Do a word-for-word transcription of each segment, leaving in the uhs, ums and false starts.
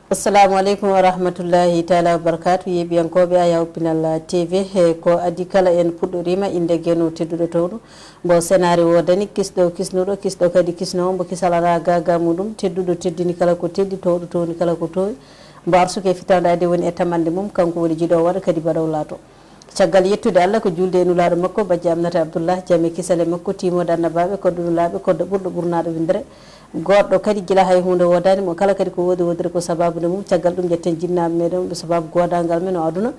Assalamu aleykum wa rahmatullahi taala wa barakatu. Yeeɓiyankooɓe Ayaw Pinal T V, he ko adi kala en puɗɗorima innde Geno tedduɗo towɗo. Mbo senaare woodani, kisɗo kisnuɗo, kisɗo kadi kisnoowo, mbo kisal alaa gaaga muɗum, tedduɗo teddini kala ko teddi, towɗo towni kala ko towi. Mbo arsuke fitande ade woni e tamande mum, kanko woni jiɗo waɗa kadi baɗow laato. Caggal yettude Allah ko juulde e nulaaɗo makko, bajjo Aminata Abdullah, jam e kisal e makko, tiimoode annabaaɓe, koddo nulaaɓe, koddo ɓurɗo ɓurnaaɗo winndere. Goɗɗo kadi gila hay huunde woodaani mo, kala kadi ko woodi woodiri ko sabaabu nde mum. Caggal ɗum, njetten jinnaaɓe meɗen ɓe sabaabu goodaangal men o aduna.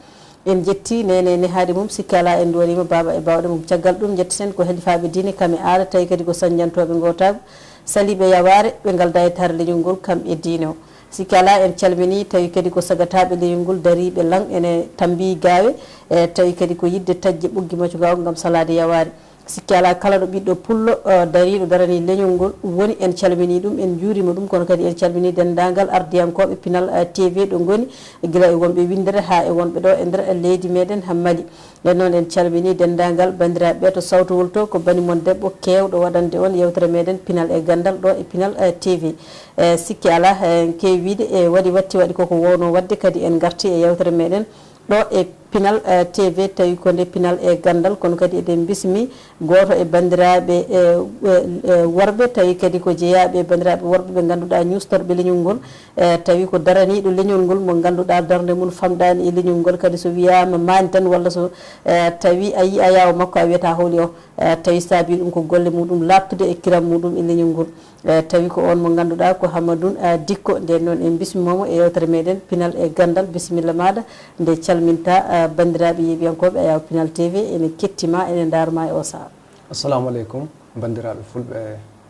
En njetti neene e nehaaɗi mum, sikke alaa en nduwaniima baaba e baawɗe mum. Caggal ɗum, njetteten ko halifaaɓe diine, kam e aada, tawi kadi ko sañjantooɓe ngootaagu, saliiɓe yawaare, ɓe ngaldaa e taar leñol ngol, kam e diine o. Sikke alaa, en calminii, tawi kadi ko sagataaɓe leñol ngol, dariiɓe lan ene tambii gaawe, e tawi kadi ko yiɗde taƴde ɓoggi macungaagu ngam salaade yawaare. Sikke alaa, kala ɗo ɓiɗɗo pullo, eh, dariiɗo daranii leñol ngol woni, en calminii ɗum, en njuuriima ɗum, kono kadi en calminii denndaangal ardiyankooɓe Pinal, eh, T V ɗo ngoni, gila e wonɓe winndere haa e wonɓe ɗo e nder leydi meɗen Mali. Nden noon, en calminii denndaangal banndiraaɓe ɓe to sawtowol to, ko bani mon debbo keewɗo waɗande on yewtere meɗen Pinal e Ganndal ɗo e Pinal, eh, T V. Eh, sikke alaa, eh, en keewi wiyde, eh, waɗi watti waɗi koko wowno waɗde, kadi en ngarti e yewtere meɗen ɗo e Pinal, eh, T V, tawi ko nde Pinal e Ganndal, kono kadi eɗen mbismi gooto e banndiraaɓe, eh, eh, eh, worɓe, tawi kadi ko jeyaaɓe e banndiraaɓe worɓe ɓe ngannduɗaa ñuustorɓe leñol ngol, eh, tawi ko daraniiɗo leñol ngol mo ngannduɗaa darnde mum famɗaani e leñol ngol, kadi so wiyaama maani tan walla so, eh, tawi a yii ayaawo makko a wiyata holi o, eh, tawi saabii ɗum ko golle muɗum laaɓtude e kiram muɗum e leñol ngol. Eh, tawi ko on mo ngannduɗaa ko Hammadun, eh, Dikko. Nden noon en mbismiima mo e yewtere meɗen Pinal e Ganndal. Bisimilla maaɗa nde calminta, eh, banndiraaɓe yeeɓiyankooɓe Ayaw Pinal T V, ene kettima, ene ndaarma e o sahaa. Assalamu aleykum, banndiraaɓe fulɓe,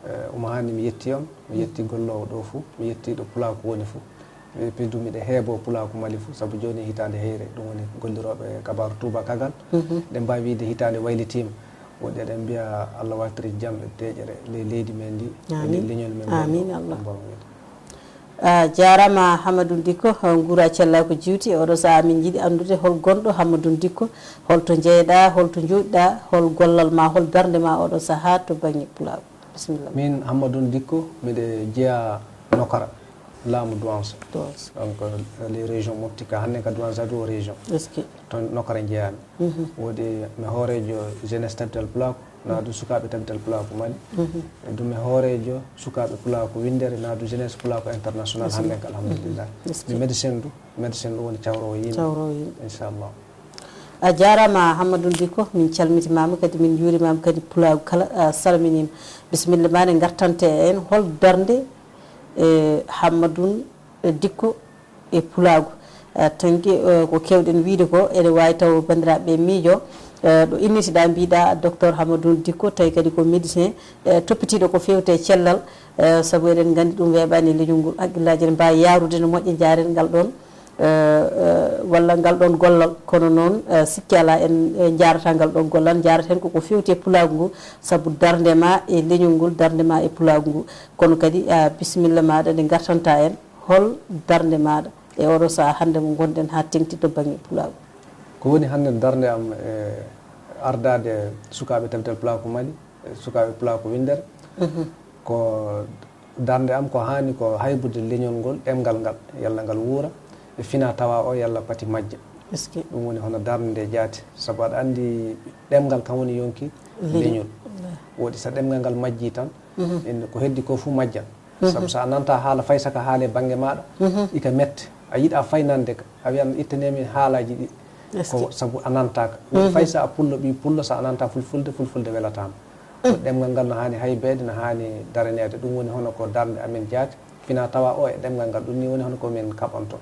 eh, Oumou Hani, mi yetti on, mi yetti golloowo ɗo fuu, mi yetti ɗo pulaaku woni fuu. E puis du miɗo heebo pulaaku Mali fuu, sabu jooni hitaande heyre, ɗum woni gollirooɓe kabaaru tuubakagal. Mhm. Eɗen mbaawi wiyde hitaande waylitiima. Woɗɗi eɗen mbiya Allah wartiri jam e deeƴere ley leydi men ndi, e ley leñol men ngol. Amin Allah. Mboɗo wiyde. A jaaraama Hammadou Dikko, nguura cella ko juuti. E oɗo sahaa min njiɗi anndude hol gonɗo Hammadou Dikko, hol to njeyɗaa, hol to njoɗiɗaa, hol gollal ma, hol darnde ma oɗo sahaa to bannge pulaagu? Bisimilla. Min Hammadou Dikko, miɗo jeyaa Nokara, laamu Douance. Douance. Donc, euh, les régions Mopti ka, hannde ka Douance adu o région. Est-ce que? Toon Nokara njeyaami. Mhm. Woodi mi hooreejo jeunesse Tabital Pulaaku, naa du sukaaɓe Tabital Pulaaku Mali. Mhm. E du mi hooreejo sukaaɓe Pulaaku winndere, naa du jeunesse Pulaaku international. Bisimilla. Hannde ka, alhamdulillah. Mhm. Est-ce que? Mi médecin du, médecin du woni cawroowo yimɓe. Cawroowo yimɓe. Inchallah. A jaaraama Hammadou Dikko, min calmitimaama kadi, min njuurimaama kadi, pulaagu kala, a salminiima. Bisimilla ma nde ngartante en, hol darnde, e, Hammadou, e, Dikko e pulaagu? A tanki, e, ko keewɗen wiyde ko, ene waawi taw banndiraaɓe ɓe miijo, e, ɗo innitiɗaa mbiɗaa docteur Hammadou Dikko, tawi kadi ko médecin, e, toppitiiɗo ko feewti e cellal, e, sabu eɗen nganndi ɗum weeɓaani e leñol ngol, hakkillaaji ene mbaawi yaarude no moƴƴa, njaaren ngal ɗoon. Eh, eh, walla ngal ɗoon gollal, kono noon, eh, sikke alaa en, eh, njaarata ngal ɗoon gollal, njaaraten ko ko feewti e pulaagu ngu, sabu darnde ma e leñol ngol, darnde ma e pulaagu ngu. Kono kadi, ah, bisimilla maaɗa nde ngartanta en, hol darnde maaɗa e oɗo sahaa hannde mo ngonɗen haa teŋti to bannge pulaagu? Ko woni hannde darnde am e ardaade sukaaɓe Tabital Pulaaku Mali, e sukaaɓe Pulaaku winndere, mhm, ko darnde am ko haani ko haybude leñol ngol, ɗemngal ngal, yalla ngal wuura, e fina tawa o yalla pati majja. Est-ce que? Ɗum woni hono darnde nde jaati, sabu aɗa anndi ɗemngal kam woni yonki leñol. Leñol. Wallaahi. Woodi so ɗemngal ngal majjii tan, mhm, en, ko heddi ko fuu majjan. Mhm. Sabu so a nanta haala, fay so ko haale bannge maaɗa, mhm, ika mette, a yiɗa fay nande ka, a wiyan ittanemi haalaaji ɗi. Est-ce que? Ko sabu a nantaaka. Mhm. Fay so a pullo, ɓii pullo, so a nanta fulfulde, fulfulde welataama. Ko ɗemngal ngal no haani haybeede, no haani daraneede. Ɗum woni hono ko darnde amen jaati, fina tawa o e ɗemngal ngal. Ɗum ni woni hono ko min kaɓanto.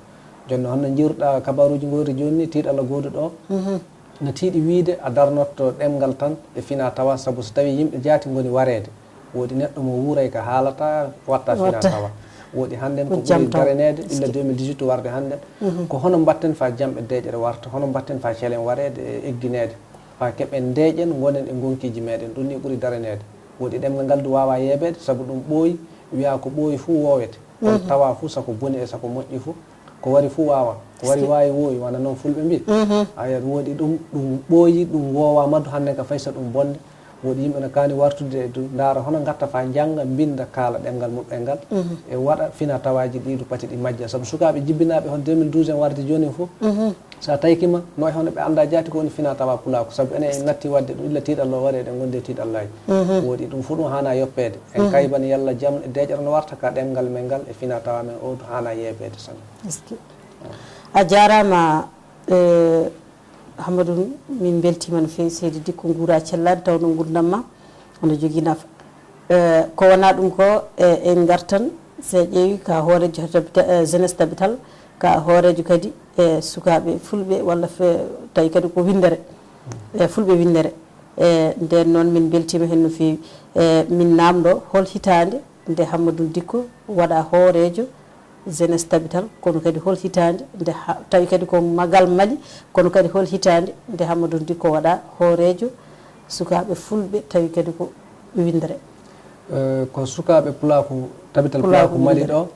Jooni noon, hono njiiruɗaa kabaaruuji ngoori jooni ni, tiiɗalla gooduɗo o, mhm, no tiiɗi wiyde a darnotto ɗemngal tan e fina tawa, sabu so tawii yimɓe jaati ngoni wareede, woodi neɗɗo mo wuuray ka haalata, watta fina tawa. Watta. Woodi hannden ko ɓuri daraneede, illa deux mille dix-huit warde hannden. Mhm. Ko hono mbatten faa jam e deeƴere warta, hono mbatten faa celen wareede e eggineede. Faa keɓen ndeeƴen, ngonen e ngonkiiji meeɗen. Ɗum ni ɓuri daraneede. Woodi ɗemngal ngal du waawaa yeebeede, sabu ɗum ɓooyi, wiyaa ko ɓooyi fuu woowete. Kono, mhm, tawa fuu, sako boni e sako moƴƴi fuu, ko wari fuu waawaa. Ko wari waawi woowi, wano non fulɓe mbii. Mhm. Aya, woodi ɗum, ɗum ɓooyi, ɗum woowaa madu, hannden ka fay so ɗum bonde, Woodi yimɓe no kaani wartude e du ndaara hono ngatta faa njannga, mbinnda, kaala ɗemngal muɓɓen ngal, e waɗa fina tawaaji ɗii du pati ɗi majja. Sabu sukaaɓe jibbinaaɓe hono deux mille douze en warde jooni en fof, so a tawkiima no e hono ɓe anndaa jaati ko woni fina tawa pulaaku. Sabu enen en natti waɗde ɗum illa tiiɗalla o wari eɗen ngondi e tiiɗallaaji. Woodi ɗum fof ɗum haanaa yoppeede. En kaybani yalla jam e deeƴere no warta ka ɗemngal men ngal e fina tawa men o du haanaa yeebeede sanne. A jaaraama. Hammadou, min mbeltiima no feewi, seydi Dikko nguura cellaani tawno nguurndam ma omo jogii nafa. Ko wonaa ɗum ko en ngartan, so a ƴeewi ka hooreejo jeunesse tabital, ka hooreejo kadi e sukaaɓe fulɓe walla tawi kadi ko winndere, e fulɓe winndere. E ndeen noon min mbeltiima heen no feewi. E min naamndo hol hitaande nde Hammadou Dikko waɗa hooreejo jeunesse tabital, kono kadi hol hitaande nde tawi kadi ko magal Mali, kono kadi hol hitaande nde Hammadou Dikko waɗa hooreejo sukaaɓe fulɓe tawi kadi ko winndere? Ko sukaaɓe pulaaku, tabital pulaaku Mali ɗo,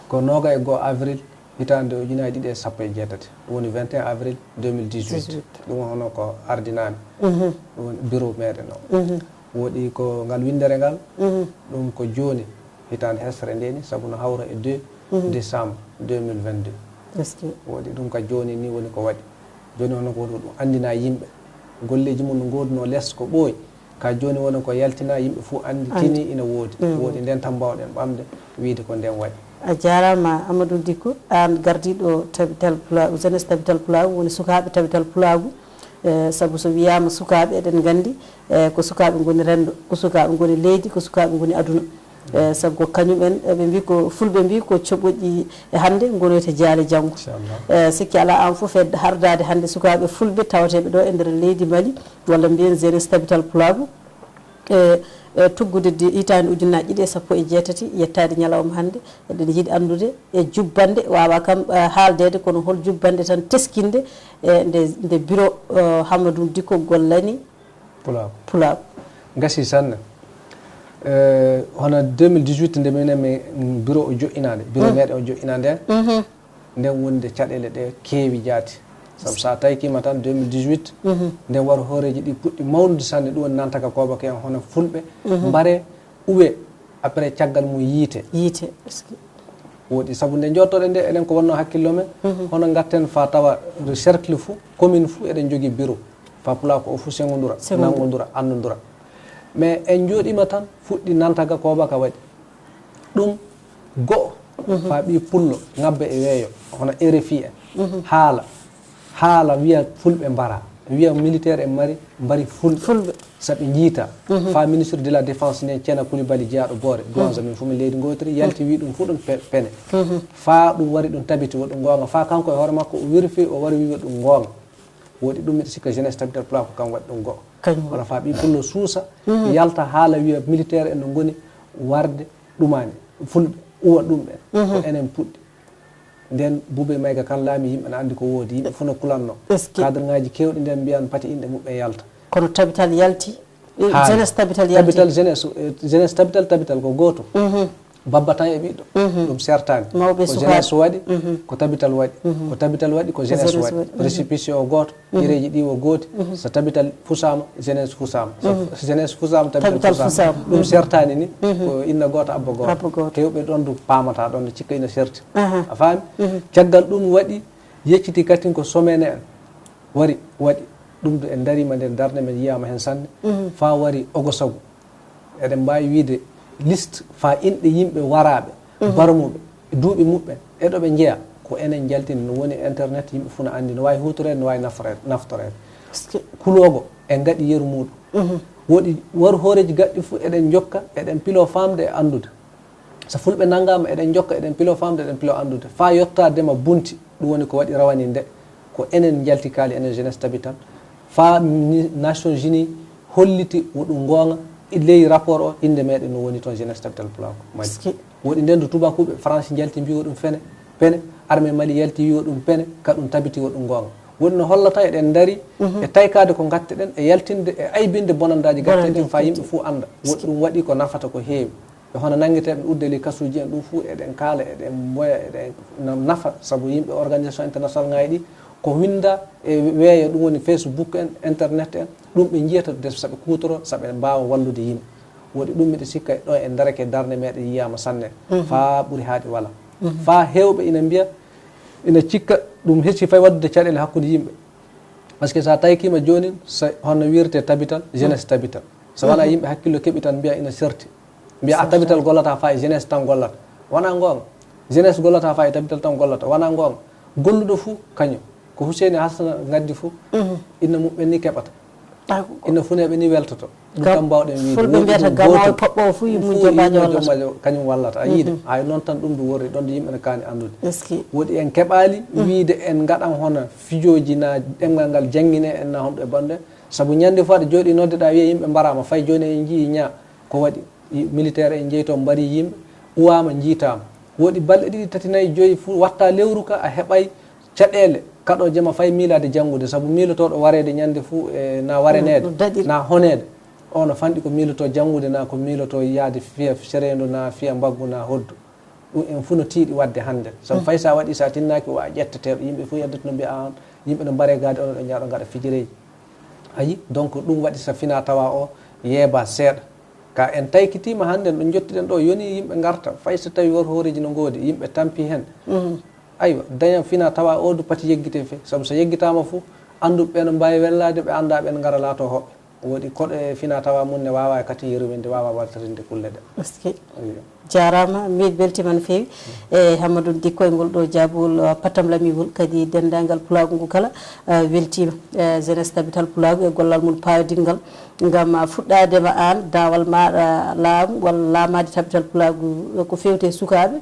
ko nooga e goo avril hitaande ujunaaji ɗiɗi e sappo e jeetati, ɗum woni vingt et un avril deux mille dix-huit. Ɗum hono ko ardinaani, ɗum woni bureau meɗen o. Woodi ko ngal winndere ngal, ɗum ko jooni, hitaande hesre nde ni, sabu no hawra e deux décembre deux mille vingt-deux. Woodi ɗum ka jooni ni woni ko waɗi. Jooni hono ko ɗum anndina yimɓe golleeji mum no ngoodunoo les ko ɓooyi. Ka jooni woni ko yaltina yimɓe fof anndi tini ina woodi. Woodi ndeen tan mbaawɗen ɓamde wiyde ko ndeen waɗi. A jaaraama Amadou Dikko, aan gardiiɗo tabital pulaaku, jeunesse tabital pulaaku, woni sukaaɓe tabital pulaaku. E sabu so wiyaama sukaaɓe, eɗen nganndi e ko sukaaɓe ngoni renndo, ko sukaaɓe ngoni leydi, ko sukaaɓe ngoni aduna. E sabu ko kañumen, eɓe mbi ko fulɓe mbi ko coɓoƴƴi e hannde ngonoyta jaale janngo. E sikki alaa aan fof e hardaade hannde sukaaɓe fulɓe tawateeɓe ɗo e nder leydi Mali, walla mbiyen jeunesse tabital pulaaku. E e tuggude hitaande ujunnaji ɗiɗi e sappo e jeetati yettaade ñalawma hannde, eɗen yiɗi anndude e jubbannde, waawaa kam haaldeede, kono hol jubbannde tan teskinde e nde nde bureau Hammadou Dikko gollani pulaaku? Ngasii sanne. E hono deux mille dix-huit nde minen min bureau o joɗɗinaande, bureau meɗen o joɗɗinaande, nden woni nde caɗeele ɗe keewi jaati. Sabu so a tawkiima tan deux mille dix-huit, nden waro hooreeji ɗi puɗɗi mawnude sanne, ɗum woni nantaka koobaka en hono fulɓe mbaree, uwee, après caggal mum yiite. Yiite. Woodi sabu nde njottoɗen nde, enen ko wonnoo hakkillo men, hono ngatten faa tawa cercle fof, commune fof eɗen njogii bureau, faa pulaaku o fof sengondura, nangondura, anndondura. Mais en njooɗiima tan fuɗɗi nantaka koobaka waɗi. Ɗum go'o, faa ɓii pullo ŋabba e weeyo hono R F I en, haala, haala wiya fulɓe mbaraa, wiya militaire en mari, mbari fulɓe, saɓe njiita. Faa ministre de la défense nden, Ceerno Koulibaly jeyaaɗo Boore, duwanza, min fof min leydi ngootiri, yalti wii ɗum fof ɗum pene. Faa ɗum wari ɗum tabiti wo ɗum goonga, faa kanko e hoore makko o wirfi, o wari wii wo ɗum goonga. Woodi ɗum miɗo sikka jeunesse tabital pulaaku kam waɗi ɗum go'o. Kono faa ɓii pullo suusa, yalta haala wiya militaire en no ngoni warde ɗumaani fulɓe, uwa ɗumɓe, ko enen puɗɗi. Nden Buuba Mayga Kan laami, yimɓe na anndi ko woodi, yimɓe fof no kulanno. Cadre ngaaji keewɗi nden mbiyan pati inɗe muɓɓen yalta. Kono tabital yalti, jeunesse tabital yalti. Tabital jeunesse, jeunesse tabital, tabital ko gooto. Babba tan e ɓiɗɗo, ɗum sertaani. Ko jeunesse waɗi, ko tabital waɗi. Ko tabital waɗi, ko jeunesse waɗi. Récépissé o gooto, ɗereeji ɗi wo gooti. So tabital fusaama, jeunesse fusaama. So jeunesse fusaama, tabital fusaama. Ɗum sertaani ni, ko inna gooto, abba gooto. Heewɓe ɗoon du paamataa ɗoon, no cikka ina serti. A faami? Caggal ɗum waɗi, yecciti katin ko sommet en wari, waɗi. Ɗum du en ndariima nder darnde men, yiyaama heen sanne. Faa wari ogosagu. Eɗen mbaawi wiyde liste faa inɗe yimɓe waraaɓe, barmuɓe, duuɓi muɓɓen, e ɗo ɓe njeyaa. Ko enen njaltini, no woni e internet, yimɓe fof na anndi, no waawi huutoreede, no waawi naftoreede. Kuloogo, en ngaɗi yeru muuɗum. Woodi waru hooreeji gaɗɗi fof eɗen njokka, eɗen piloo faamde e anndude. So fulɓe nanngaama, eɗen njokka, eɗen piloo faamde, eɗen piloo anndude. Faa yottaade ma bunti, ɗum woni ko waɗi rawani nde. Ko enen njalti kaali, enen jeunesse tabital. Faa Nations Unies holliti wo ɗum goonga, ley rapport o, innde meɗen no woni toon, jeunesse tabital pulaaku Mali. Woodi nden du tubakuuɓe, France njalti mbi wo ɗum fene, pene, armée Mali yalti wi wo ɗum pene, ka ɗum tabiti wo ɗum goonga. Woodi no hollata eɗen ndari e taykaade ko ngatteɗen, e yaltinde e aybinde bonandaaji ngatteɗen, faa yimɓe fof annda. Woodi ɗum waɗi ko nafata ko heewi. E hono nanngeteeɓe udde ley kasuuji en ɗum fof, eɗen kaala, eɗen mboya, eɗen na-, nafa, sabu yimɓe organisation international ŋaaji ɗi, Ko winnda e weeyo, ɗum woni Facebook en, internet en, ɗum ɓe njiyata de saɓe kuutoro, saɓe mbaawa wallude yimɓe. Woɗi ɗum miɗo sikka ɗo e darake darnde meɗen yiyaama sanne. Faa ɓuri haaɗi wala. Faa heewɓe ina mbiya, ina cikka ɗum hecci fay waɗude caɗeele hakkunde yimɓe. Parce que so a tawkiima joonin, so honno wiyretee tabital, jeunesse tabital. So wonaa yimɓe hakkillo keɓi tan mbiya ina serti. Mbiya a tabital gollata faa e jeunesse tan gollata. Wonaa ngoonga. Jeunesse gollata faa e tabital tan gollata. Wonaa ngoonga. Golluɗo fuu kañum. Ko Huseyni Hassana ngaddi fuu. Inna muɓɓen ni keɓata. Inna funeeɓe ni weltoto. Ɗum kam mbawɗen wiide. Fulɓe mbiyata gamowo e poɓɓo fuu yimmun jombaajo wallata. Kañum wallata. A yiide. Hay noon tan ɗum du worri. Ɗon de yimɓe ne kaani anndude. Woɗi en keɓaali wiide en ngaɗan hono fijooji na ɗemngal ngal janngine en na honɗo e banndo. Sabu ñande fuu aɗa jooɗi noddeɗaa wiya yimɓe mbaraama, fay jooni en njii ñaa ko waɗi. Militaire en njeyto mbari yimɓe, uwaama, njiitaama. Woɗi balɗe ɗiɗi, tati, nayi, joyi fuu watta lewru ka a heɓay caɗeele. Kaɗo jema fay miilaade janngude, sabu miilotooɗo wareede ñande fuu e na wareneede, na honeede. O no fanɗi ko miilotoo janngude, na ko miilotoo yaade fiya sereendu, na fiya mbaggu, na hoddu. Ɗum en fuu no tiiɗi waɗde hannde. Sabu fay so a waɗi, so a tinnaaki o a ƴetteteeɗo. Yimɓe fuu yeddata no mbiya aan, yimɓe no mbare gaade, onon ɗo njaaɗo ngaɗa fijireeji. Ayi, donc ɗum waɗi so fina tawa o yeeba seeɗa. Ka en taykitiima hannde, ɗo njottiɗen ɗo, yoni yimɓe ngarta, fay so tawi worhooreeji no ngoodi, yimɓe tampi heen. Aywa, daña fina tawa o du pati yeggite fe, sabu so yeggitaama fuu, annduɓe ɓe no mbaawi wellaade, ɓe annda ɓe no ngara laato hoɓɓe. Woɗi koɗo e fina tawa mum ne waawa e kati yerwinde, waawa wartirinde kulle ɗe. Jaaraama, min beltiima no feewi. E Hammadou Dikko e ngol ɗo jaabugol, uh, patam lamiwol, kadi denndaangal pulaagu ngu kala, uh, weltiima. Uh, jeunesse tabital pulaagu e gollal mum paayodinngal ngam, uh, fuɗɗaade ma aan, daawal maaɗa laamu walla laamaade tabital pulaagu, uh, ko feewti e sukaaɓe.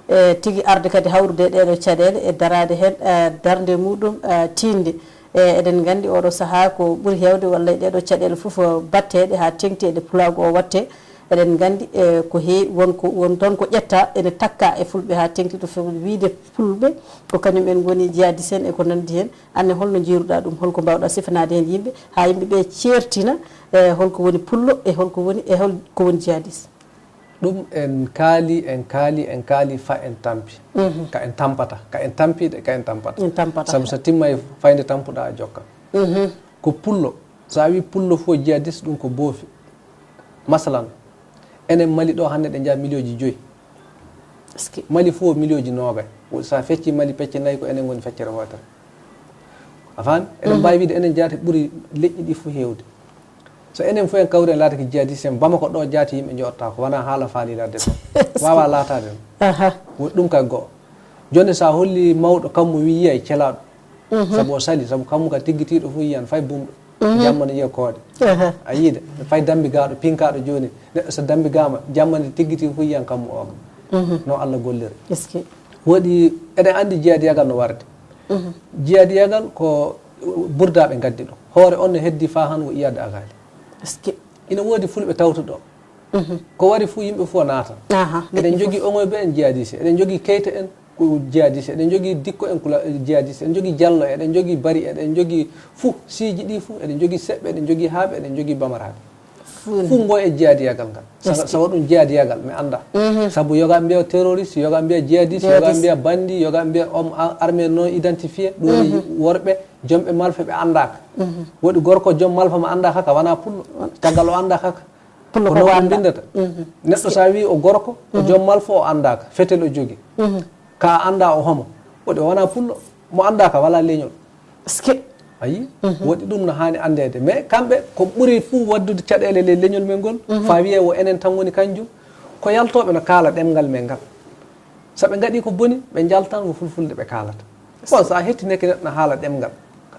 E tigi arde kadi hawrude e ɗeeɗo caɗeele e daraade heen, uh, darnde muɗum, uh, tiiɗnde. E, eɗen nganndi oɗo sahaa ko ɓuri heewde walla e ɗeeɗo caɗeele fof, uh, batteeɗe haa teŋti e ɗe pulaagu o watte. Eɗen nganndi, e, ko heewi, won ko, won toon ko ƴetta ene takka e fulɓe haa teŋti to few-, wiyde fulɓe ko kañum en ngoni jihadis en e ko nanndi heen. Aan ne holno njiiruɗaa ɗum? Holko mbaawɗaa sifanaade heen yimɓe haa yimɓe ɓe ceertina, e, holko woni pullo e holko woni, e hol ko woni jihadis? Ɗum en kaali, en kaali, en kaali fa en tampi. Ka en tampata, ka en tampiɗe, ka en tampata. En tampata. Sabu so timma e fayde tampuɗa a jokka. Ko pullo, so a wi pullo fof jihadis ɗum ko boofi. Masalan, enen Mali ɗo hannde ɗe njaa miliyonji joyi. Mali fof miliyonji noogay. Sa fecci Mali pecce nayi ko enen ngoni feccere wootere. A faami? Eɗen mbaawi wiide enen jaati ɓuri leƴƴi ɗi fof heewde. So enen fof en kawri en laatake jihadis en, Bamako ɗo jaati yimɓe njoɗota ko wona haala faali laatde ɗo. Waawa laataade noon. Aha. Wo ɗum kay go'o. Jooni so a holli mawɗo kammu wi yiyay celaaɗo. Sabu o sali, sabu kammu ka tiggitiiɗo fof yiyan fay bumɗo. Jamma no yiya koode. Aha. A yiide, fay dambi gaaɗo, pinkaaɗo jooni. Neɗɗo so dambi gaama, jamma no tiggiti fof yiyan kammu o. No Allah golliri. Woɗi, eɗen anndi jihadiyagal no warde. Jihadiyagal ko burdaaɓe ngaddi ɗo. Hoore on no heddi faa han wo iyadde agaali. Ina woodi fulɓe tawtuɗo. Ko wari fuu yimɓe fuu o naata. Aha, eɗen njogii oŋoyɓe en jihadise. Eɗen njogii keyte en ko jihadise. Eɗen njogii dikko en kula jihadise. Eɗen njogii jallo. Eɗen njogii bari. Eɗen njogii fuu siiji ɗi fuu. Eɗen njogii seɓɓe. Eɗen njogii haaɓe. Eɗen njogii bamaraaɓe. Fuu ngo e jihadiyagal ngal. Sawa ɗum jihadiyagal mi annda. Sabu yoga mbiya terroriste, yoga mbiya jihadiste, yoga mbiya bandi, yoga mbiya homme armé non identifié. Ɗum woni worɓe jomɓe malfa ɓe anndaaka. Woɗi gorko joom malfa mo anndaaka ka wona pullo. Caggal o anndaaka ka. Pullo ko noon ɓe mbindata. Neɗɗo so a wii o gorko, o joom malfa o anndaaka. Fetel o jogii. Ka a annda o homo. Woɗi o wona pullo. Mo anndaaka wala leñol. Ayi, woɗi ɗum no haani anndeede. Mais kamɓe, ko ɓuri fuu waɗdude caɗeele ley leñol men ngol, faa wiyee wo enen tan woni kanjum, ko yaltooɓe no kaala ɗemngal men ngal. So ɓe ngaɗii ko boni, ɓe njaltan ko fulfulde ɓe kaalata. Bon, so a hettineke neɗɗo no haala ɗemngal,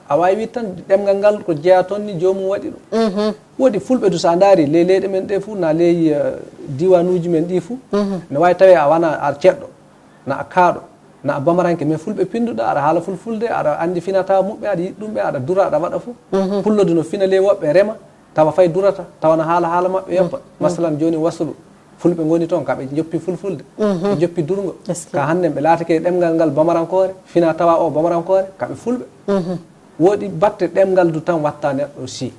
a waawi wiide tan ɗemngal ngal ko jeyaa toon ni joomum waɗi ɗum. Woɗi fulɓe du, so a ndaari ley leyɗe men ɗe fuu, na ley, eh, diiwanuuji men ɗi fuu, no waawi tawee a wona a ceɗɗo, na a kaaɗo, na a bamaranke, mais fulɓe pinnduɗo, aɗa haala fulfulde, aɗa anndi fina tawa muɓɓe, aɗa yiɗi ɗum ɓe, aɗa dura, aɗa waɗa fof. Pullo du no fina ley woɓɓe rema, tawa fay durata, tawa no haala haala maɓɓe yoppa. Masalan, jooni Wasulu, fulɓe ngoni toon, ka ɓe njoppi fulfulde, ɓe njoppi durngo. Ka hannden ɓe laatake ɗemngal ngal bamarankoore, fina tawa o bamarankoore, ka ɓe fulɓe. Woɗi batte ɗemngal du tan watta neɗɗo si.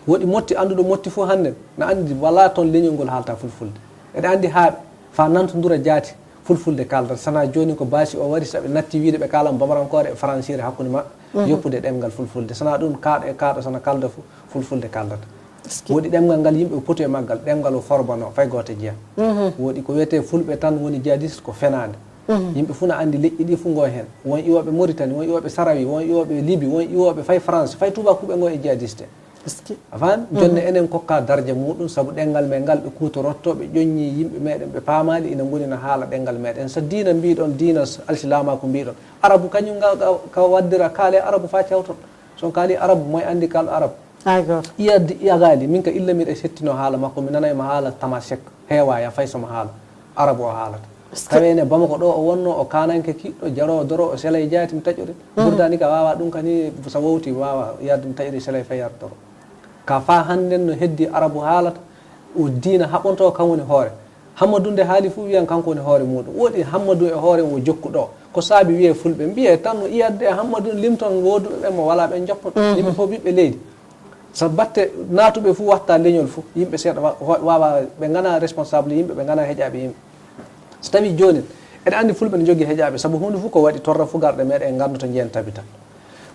Woɗi motti, annduɗo motti fof hannden, na anndi wala toon leñol ngol haalta fulfulde. Eɗa anndi haaɓe, faa nantondura jaati, Fulfulde kaaldata. Sana jooni ko baasi o wari, saɓe natti wiide ɓe kaalan bamarankoore e faransiire hakkunde maɓɓe, yoppude ɗemngal fulfulde. Sana ɗum, kaaɗo e kaaɗo, sana kaalda fof, fulfulde kaaldata. Woodi ɗemngal ngal yimɓe poti e maggal, ɗemngal o forbanoo, fay gooto jeyaa. Woodi ko wiyetee fulɓe tan woni jihadiste, ko fenaande. Yimɓe fof na anndi leƴƴi ɗi fof ngo heen. Won iwooɓe Mauritanie, won iwooɓe Sarawi, won iwooɓe Libi, won iwooɓe fay France, fay tuubaakuuɓe ngo e jihadiste. A faami? Jonne enen kokka darja muɗum, sabu ɗemngal men ngal ɓe kuutorotto, ɓe ƴoññi yimɓe meɗen, ɓe paamaali, ina ngoni no haala ɗemngal meɗen. So diina mbiɗon, diina s-, alsilaamaaku mbiɗon, arabu kañum nga, nga, ka waddira kaale arabu faa cawton. So on kaali arabu, moy anndi kal arabu? Hay gooto. Iyadde iyagaali, min ka illa miɗa settino haala makko, mi nanay mo haala Tamasek, heewaa ya fay so mo haala arabu o haalata. Tawi ene Bamako ɗo o wonno, o kaananke kiɗɗo, jaroowo doro, o selay jaati, mi taƴori. Burdaani ka waawa ɗum kani, so wowti waawa yahde, mi taƴori selay fay yarde doro. Ka faa hannden no heddi arabu haalata, o diina haɓonto kam woni hoore. Hammadu nde haali fof wiyan kanko woni hoore muɗum. Woɗi Hammadu e hoore o jokku ɗo. Ko saabi wiye fulɓe, mbiye tan no iyadde e Hammadu limton wooduɓe ɓen mo walaa ɓen joppon. Yimɓe fof ɓiɓɓe leydi. So batte naatuɓe fof watta leñol fof, yimɓe seeɗa wa-, wa-, waawa, ɓe ngana responsable yimɓe, ɓe ngana heƴaaɓe yimɓe. So tawi joonin, eɗen anndi fulɓe ne njogii heƴaaɓe, sabu huunde fof ko waɗi torra fof garɗe meɗen en nganndo to njehen tabital.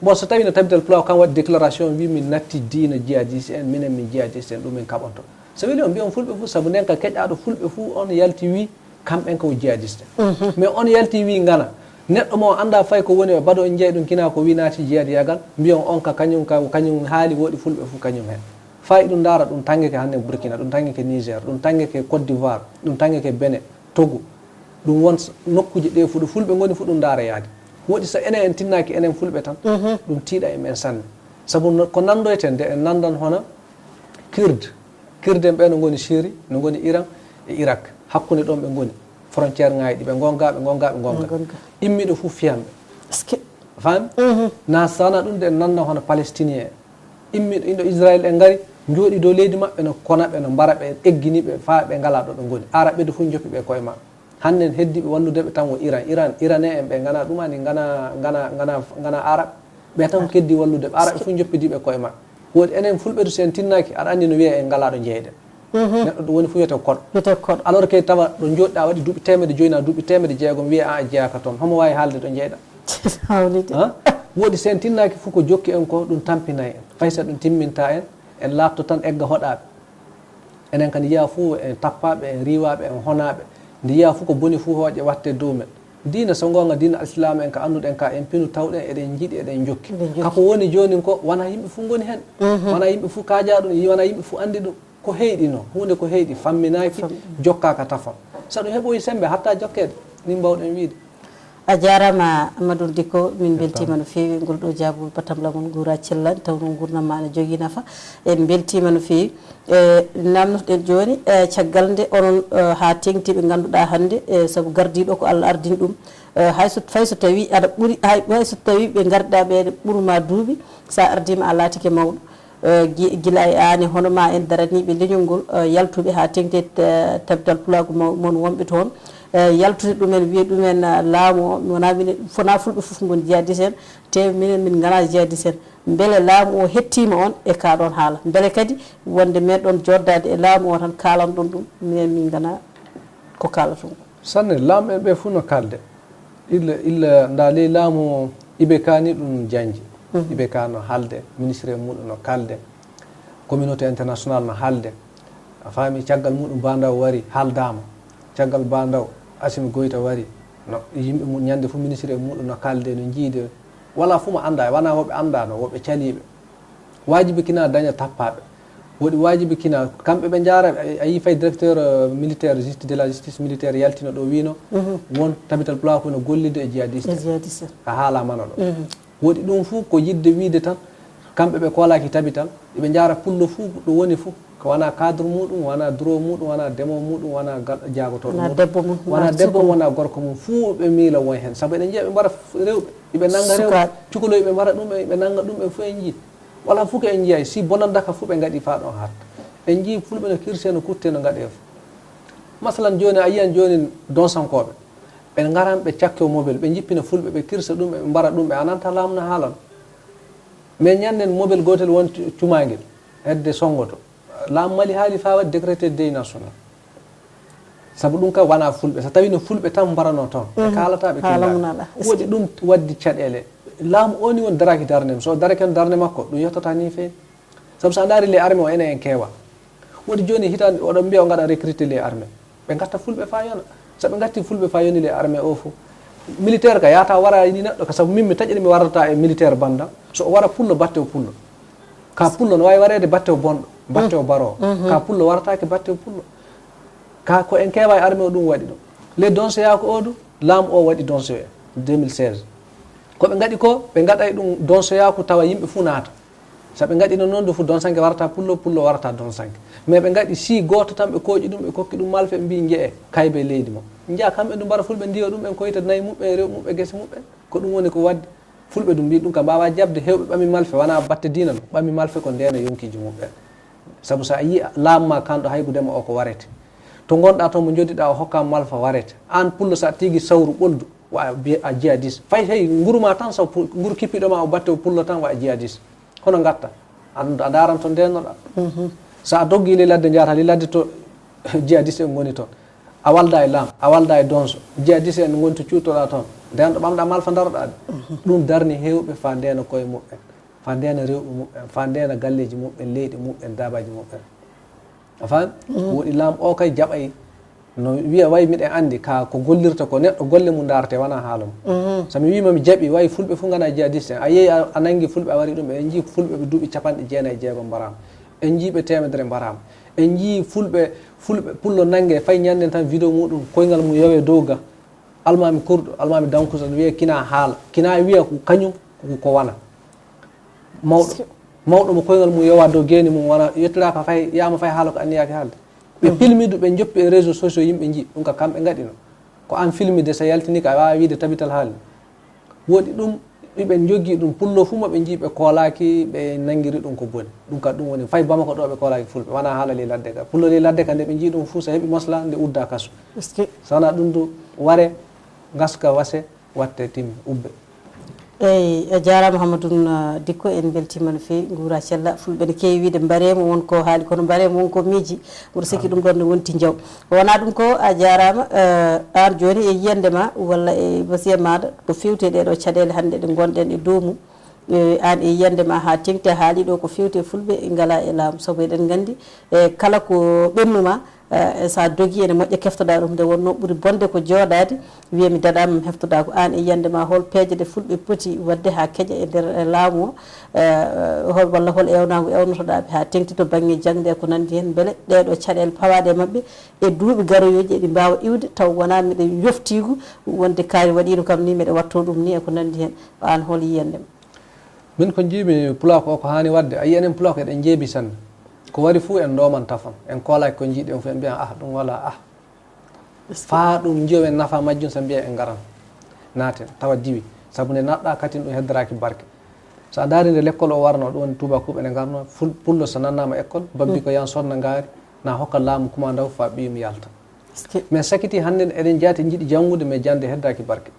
Bon, so tawi no tabital pulaar kam waɗi déclaration, wi min natti diina jihadiste en, minen min jihadiste en, ɗum min kaɓonto. So weli on mbiyon fulɓe fof, sabu nden ka keƴaaɗo fulɓe fof on yalti wi, kamɓen ko jihadiste. Mais on yalti wi ngana. Neɗɗo mo annda fay ko woni e baɗo en jeyi ɗum kina ko wi naati jihadiyagal, mbiyon on ka kañum, ka kañum haali woɗi fulɓe fof kañum hen. Fay ɗum ndaara ɗum tangeke hannde Burkina, ɗum tangeke Niger, ɗum tangeke Côte d'Ivoire, ɗum tangeke Benin, Togo. Ɗum won s-, nokkuuje ɗe fof ɗo fulɓe ngoni fof ɗum ndaara yaade. Woɗi so enen en tinnaaki enen fulɓe tan, ɗum tiiɗa e men sanne. Sabu no, ko nanndoyten de, en nanndan hono Kurde. Kurde en ɓe no ngoni Syrie, no ngoni Iran e Irak. Hakkunde ɗon ɓe ngoni. Frontière ŋaaji ɗi ɓe ngonga, ɓe ngonga, ɓe ngonga. Ngonga. Immiɗo fof fiyan ɓe. Est-ce que? Faami? Na sana ɗum de en nanna hono Palestinien en. Immiɗo indo Israël en ngari, njooɗi dow leydi maɓɓe, no kona ɓe, no mbara ɓe, eggini ɓe, faa ɓe ngala ɗo ɓe ngoni. Araɓɓe de fof njoppi ɓe koye maɓɓe. Hannden heddiiɓe wallude ɓe tan wo Iran. Iran, Iranais en ɓe ngana ɗum ani, ngana, ngana, ngana, ngana Arab. Ɓe tan keddi wallude ɓe. Araɓe fof njoppidi ɓe koye maɓɓe. Woodi enen fulɓe du, so en tinnaaki, aɗa anndi no wiyee en ngalaa ɗo njeyɗen. Neɗɗo ɗum woni fof wiyetee ko koɗo. Wiyetee ko koɗo. Alors que tawa ɗo njooɗɗaa waɗi duuɓi teemedde joyi naa duuɓi teemedde jeegom, wiyee aan a jeyaaka toon. Homo waawi haalde ɗo njeyɗaa? Hawlide. Han? Woodi so en tinnaaki fof ko jokki en ko, ɗum tampinay en. Fay so ɗum timmintaa en, en laatto tan egga hoɗaaɓe. Enen kadi yiyaa fof en tappaaɓe, en riiwaaɓe, en honaaɓe. Nde yiyaa fof ko boni fof hooƴe watte dow men. Diina so ngoonga, diina alsilaama en ka annduɗen ka, en pinu tawɗen, eɗen njiɗi, eɗen njokki. Eɗen njokki. Kako woni joonin ko, wonaa yimɓe fof ngoni heen. Wonaa yimɓe fof kaajaa ɗum, wonaa yimɓe fof anndi ɗum. Ko heyɗi no, huunde ko heyɗi, famminaaki, jokkaaka tafon. So ɗum heɓoyi semmbe, hatta jokkeede, min mbaawɗen wiyde. A jaaraama, Amadou Dicko, min mbeltiima no feewi e ngol ɗoo jaabugol batam lamol nguura cellal, tawnoo nguurndam maa ene jogii nafa. En mbeltiima no feewi. E, naamnoto-ɗen jooni, e, caggal nde onon, e, haa teeŋti ɓe nganndu-ɗaa hannde, e, sabu gardiiɗo ko Allah ardini ɗum. E, hay so, fay so tawii aɗa ɓuri, hay, hay so tawii ɓe ngardaa ɓe ɓuri maa duuɓi, so a ardiima a laatike mawɗo. Eh, gi-, gila e aan e hono maa en daraniiɓe leñol ngol, eh, yaltuɓe haa teeŋti e, eh, tabital pulaagu mo-, mon wonɓe toon, eh, yaltude ɗumen, wiya ɗumen, eh, laamu o, wonaa minen, wonaa fulɓe fof ngoni jihadiste en, te minen min nganaa jihadiste en. Mbele laamu o hettiima on e kaa ɗoon haala? Mbele kadi wonde meeɗon joddaade e laamu o tan kaalanɗon ɗum, minen min nganaa ko kaalaton ko? Sanne, laamɓe ɓe fof no kaalde. Illa, illa ndaa ley laamu I B K ni ɗum jañji. I B K no haalde, ministre e muɗum no kaalde, communauté international no haalde. A faami, caggal muɗum Ba Ndaw wari, haaldaama. Caggal Ba Ndaw, Assimi Goïta wari, no yimɓe mum, ñande fof ministre e muɗum no kaalde, no jiide. Walaa fof mo anndaa, wonaa woɓɓe anndaano, woɓɓe caliiɓe. Waajibi kina daña tappaaɓe. Woɗi waajibi kina, kamɓe ɓe njaara, a, a yii fay directeur, euh, militaire, justi-, de la justice militaire yaltino ɗo, wiino, won tabital pulaaku no gollido e jihadiste. E jihadiste. Ka haalamano ɗo. Woɗi ɗum fof ko yidde wiide tan, kamɓe ɓe koolaaki tabital, iɓe njaara pullo fof ɗo woni fof, ko wona cadre muɗum, wona duro muɗum, wona demo muɗum, wona gal-, jaagotooɗo muɗum. Wona debbo mum, wona debbo, wona gorko mum, fof ɓe miila won heen. Sabu eɗen njiya ɓe mbara f-, rewɓe, iɓe nannga rewɓe, sukaaɓe, cukalel ɓe mbara ɗum, ɓe nannga ɗum, ɓe fof en njii. Wala fof ko en njiyay, si bonannda ka fof ɓe ngaɗi faa ɗon haaɗta. En njii fulɓe no kirse, no kutte, no ngaɗe fof. Masalan, jooni a yiyan jooni donsankooɓe. Ɓe ngaran ɓe cakke mobel, ɓe njippina fulɓe, ɓe kirsa ɗum, ɓe mbara ɗum, ɓe a nanta laamu no haalano. Mais ñannen mobel gootel won cu-, cumaangel, hedde sonngoto. Laamu Mali haali faa waɗi décrété deuil national. Sabu ɗum kam wonaa fulɓe. So tawii no fulɓe tan mbarano toon, ɓe kaalata, ɓe kaalata. Woɗi ɗum waddi caɗeele. Laamu o ni won daraki darnde, so daraki darnde makko, ɗum yottata ni feewi. Sabu so a ndaari les armées o enen en keewa. Woɗi jooni hitaande oɗon mbiya o ngaɗa recruter les armées. Ɓe ngatta fulɓe faa yona. So ɓe ngatti fulɓe faa yoni les armées o fof. Militaire ka yaata wara ni neɗɗo ka, sabu min mi taƴiri mi warata e militaire banda. So o wara pullo, batte o pullo. Ka pullo no waawi wareede batte o bonɗo, batte o baro. Ka pullo warataake batte o pullo. Ka ko en keewa e armée o ɗum waɗi ɗum. Les donsoyaaku o du, laamu o waɗi donsoye deux mille seize. Ko ɓe ngaɗi ko, ɓe ngaɗay ɗum donsoyaaku tawa yimɓe fuu naata. So ɓe ngaɗino noon du fu donsanke warata pullo, pullo warata donsanke. Mais ɓe ngaɗi si gooto tan ɓe kooƴi ɗum, ɓe kokki ɗum malfe, ɓe mbii njeye kaybe leydi mo. Njiya kamɓe du mbara fulɓe ndiyo ɗum, ɓen koyta nayi muɓɓen, rew muɓɓen, gese muɓɓen. Ko ɗum woni ko waddi. Fulɓe ɗum mbii ɗum ka mbaawa jaɓde, heewɓe ɓami malfe, wonaa batte diina no, ɓami malfe ko ndeena yonkiiji muɓɓen. Sabu so a yii laamu ma kanɗo haygudema o ko warete. To ngonɗa toon mo njoɗiɗa o hokka malfa warete. Aan pullo so a tigi sawru ɓoldu, wa a bi-, a jihadis. Fay hey nguru ma tan so pu-, nguru kippiɗo ma o batte o pullo tan wa a jihadis. Hono ngatta? A, a ndaaran to ndeenoɗa. So a doggi le ladde njaata le ladde to jihadis en ngoni toon. A walda e laam, a walda e donso. Jihadis en ngoni to cuutoɗa toon. Nden ɗo ɓamɗa malfa ndaroɗa de. Ɗum darni heewɓe faa ndeena koye muɓɓen, faa ndeena rewɓe muɓɓen, faa ndeena galleeji muɓɓen, leyɗe muɓɓen, daabaaji muɓɓen. A faami? Woɗi laam o kay jaɓay no wiya way miɗen anndi ka ko gollirta ko neɗɗo golle mum ndaarete wonaa haala mum. So mi wiima mi jaɓi way fulɓe fof nganaa jihadiste en. A yehi a, a nanngi fulɓe a wari ɗum ɓe en njii fulɓe ɓe duuɓi capanɗe jeenayi e jeegom mbaraama. En njii ɓe teemedere mbaraama. En njii fulɓe, fulɓe, pullo nannge fay ñannden tan vidéo muɗum, koyngal mum yowe dow ga. Almaami kurɗo, almaami dankusa, wiye kina haala. Kina wiya ko kañum, ko, ko wana. Mawɗo, mawɗo mo koyngal mum yowa dow geeni mum, wana, yettiraka fay, yaama fay haala ko anniyaaki haalde. Ɓe pilmi du, ɓe njoppi e réseaux sociaux, yimɓe njii. Ɗum ka kamɓe ngaɗino. Ko an filmi de, so yaltini ka, a waawa wiide tabital haali. Woɗi ɗum, ɓe njogii ɗum, pullo fuu mo ɓe njii, ɓe koolaaki, ɓe nanngiri ɗum ko boni. Ɗum ka ɗum woni, fay Bamako ɗo ɓe koolaaki fulɓe, wonaa haala ley ladde ka. Pullo ley ladde ka, nde ɓe njii ɗum fuu, so heɓi mosla, nde udda kaso. So wonaa ɗum du, ware, ngaska, wase, watte, timmi, ubbe. Eyi, a jaaraama Hamadun, ah, Dikko, en mbeltiima no feewi, nguura cella. Fulɓe ne keewi wiide mbareemo won ko haali, kono mbareemo won ko miiji. Mboɗo sikki ɗum ɗoon ne wonti njaw. Wonaa ɗum ko, a jaaraama, eh, aan jooni e yiyannde ma walla e wasiya maaɗa ko feewti e ɗee ɗoo caɗeele hannde ɗe ngonɗen e dow mum. Eh, aan e yiyannde ma haa teŋti a haali ɗoo ko feewti e fulɓe ngalaa e laamu. Sabu eɗen nganndi, eh, kala ko ɓennu ma, eh, so a dogii ene moƴƴa keftoɗaa ɗum. Nde wonnoo ɓuri bonde ko jooɗaade wiya mi daɗaama mi heftoɗaa ko aan e yiyannde ma hol peeje ɗe fulɓe poti waɗde haa keƴa e nder, eh, laamu o, eh, hol walla hol eewnaangu eewnotoɗaa ɓe haa teŋti to baŋŋe jaŋde e ko nanndi heen mbele ɗee ɗoo caɗeele pawaaɗe e maɓɓe e duuɓi garoyooji eɗi mbaawa iwde taw wonaa miɗo yoftiigu wonde kaari waɗiino kam ni miɗo waɗtoo ɗum ni e ko nanndi heen. Aan hol yiyannde ma? Min ko njiimi pulaaku o ko haani waɗde, a yiyii enen pulaaku eɗen njeebi sanne. Ko wari fuu en ndooman tafon, en koolaaki ko njiiɗen fuu en mbiyan ah ɗum walaa ah. Faa ɗum njiyowen nafa majjum so mbiya en ngaran. Naaten, tawa diwi. Sabu nde naatɗaa katin ɗum heddoraaki barke. So a ndaari nde lekkol o warnoo, ɗum woni tuubaakuuɓe ne ngarnoo, ful-, pullo so nannaama ekkol, babbi ko yan sonna ngaari, na hokka laamu kumandaw faa ɓiyum yalta. Mais sakiti hannde eɗen jaati njiɗi janngude, mais jannde heddaaki barke.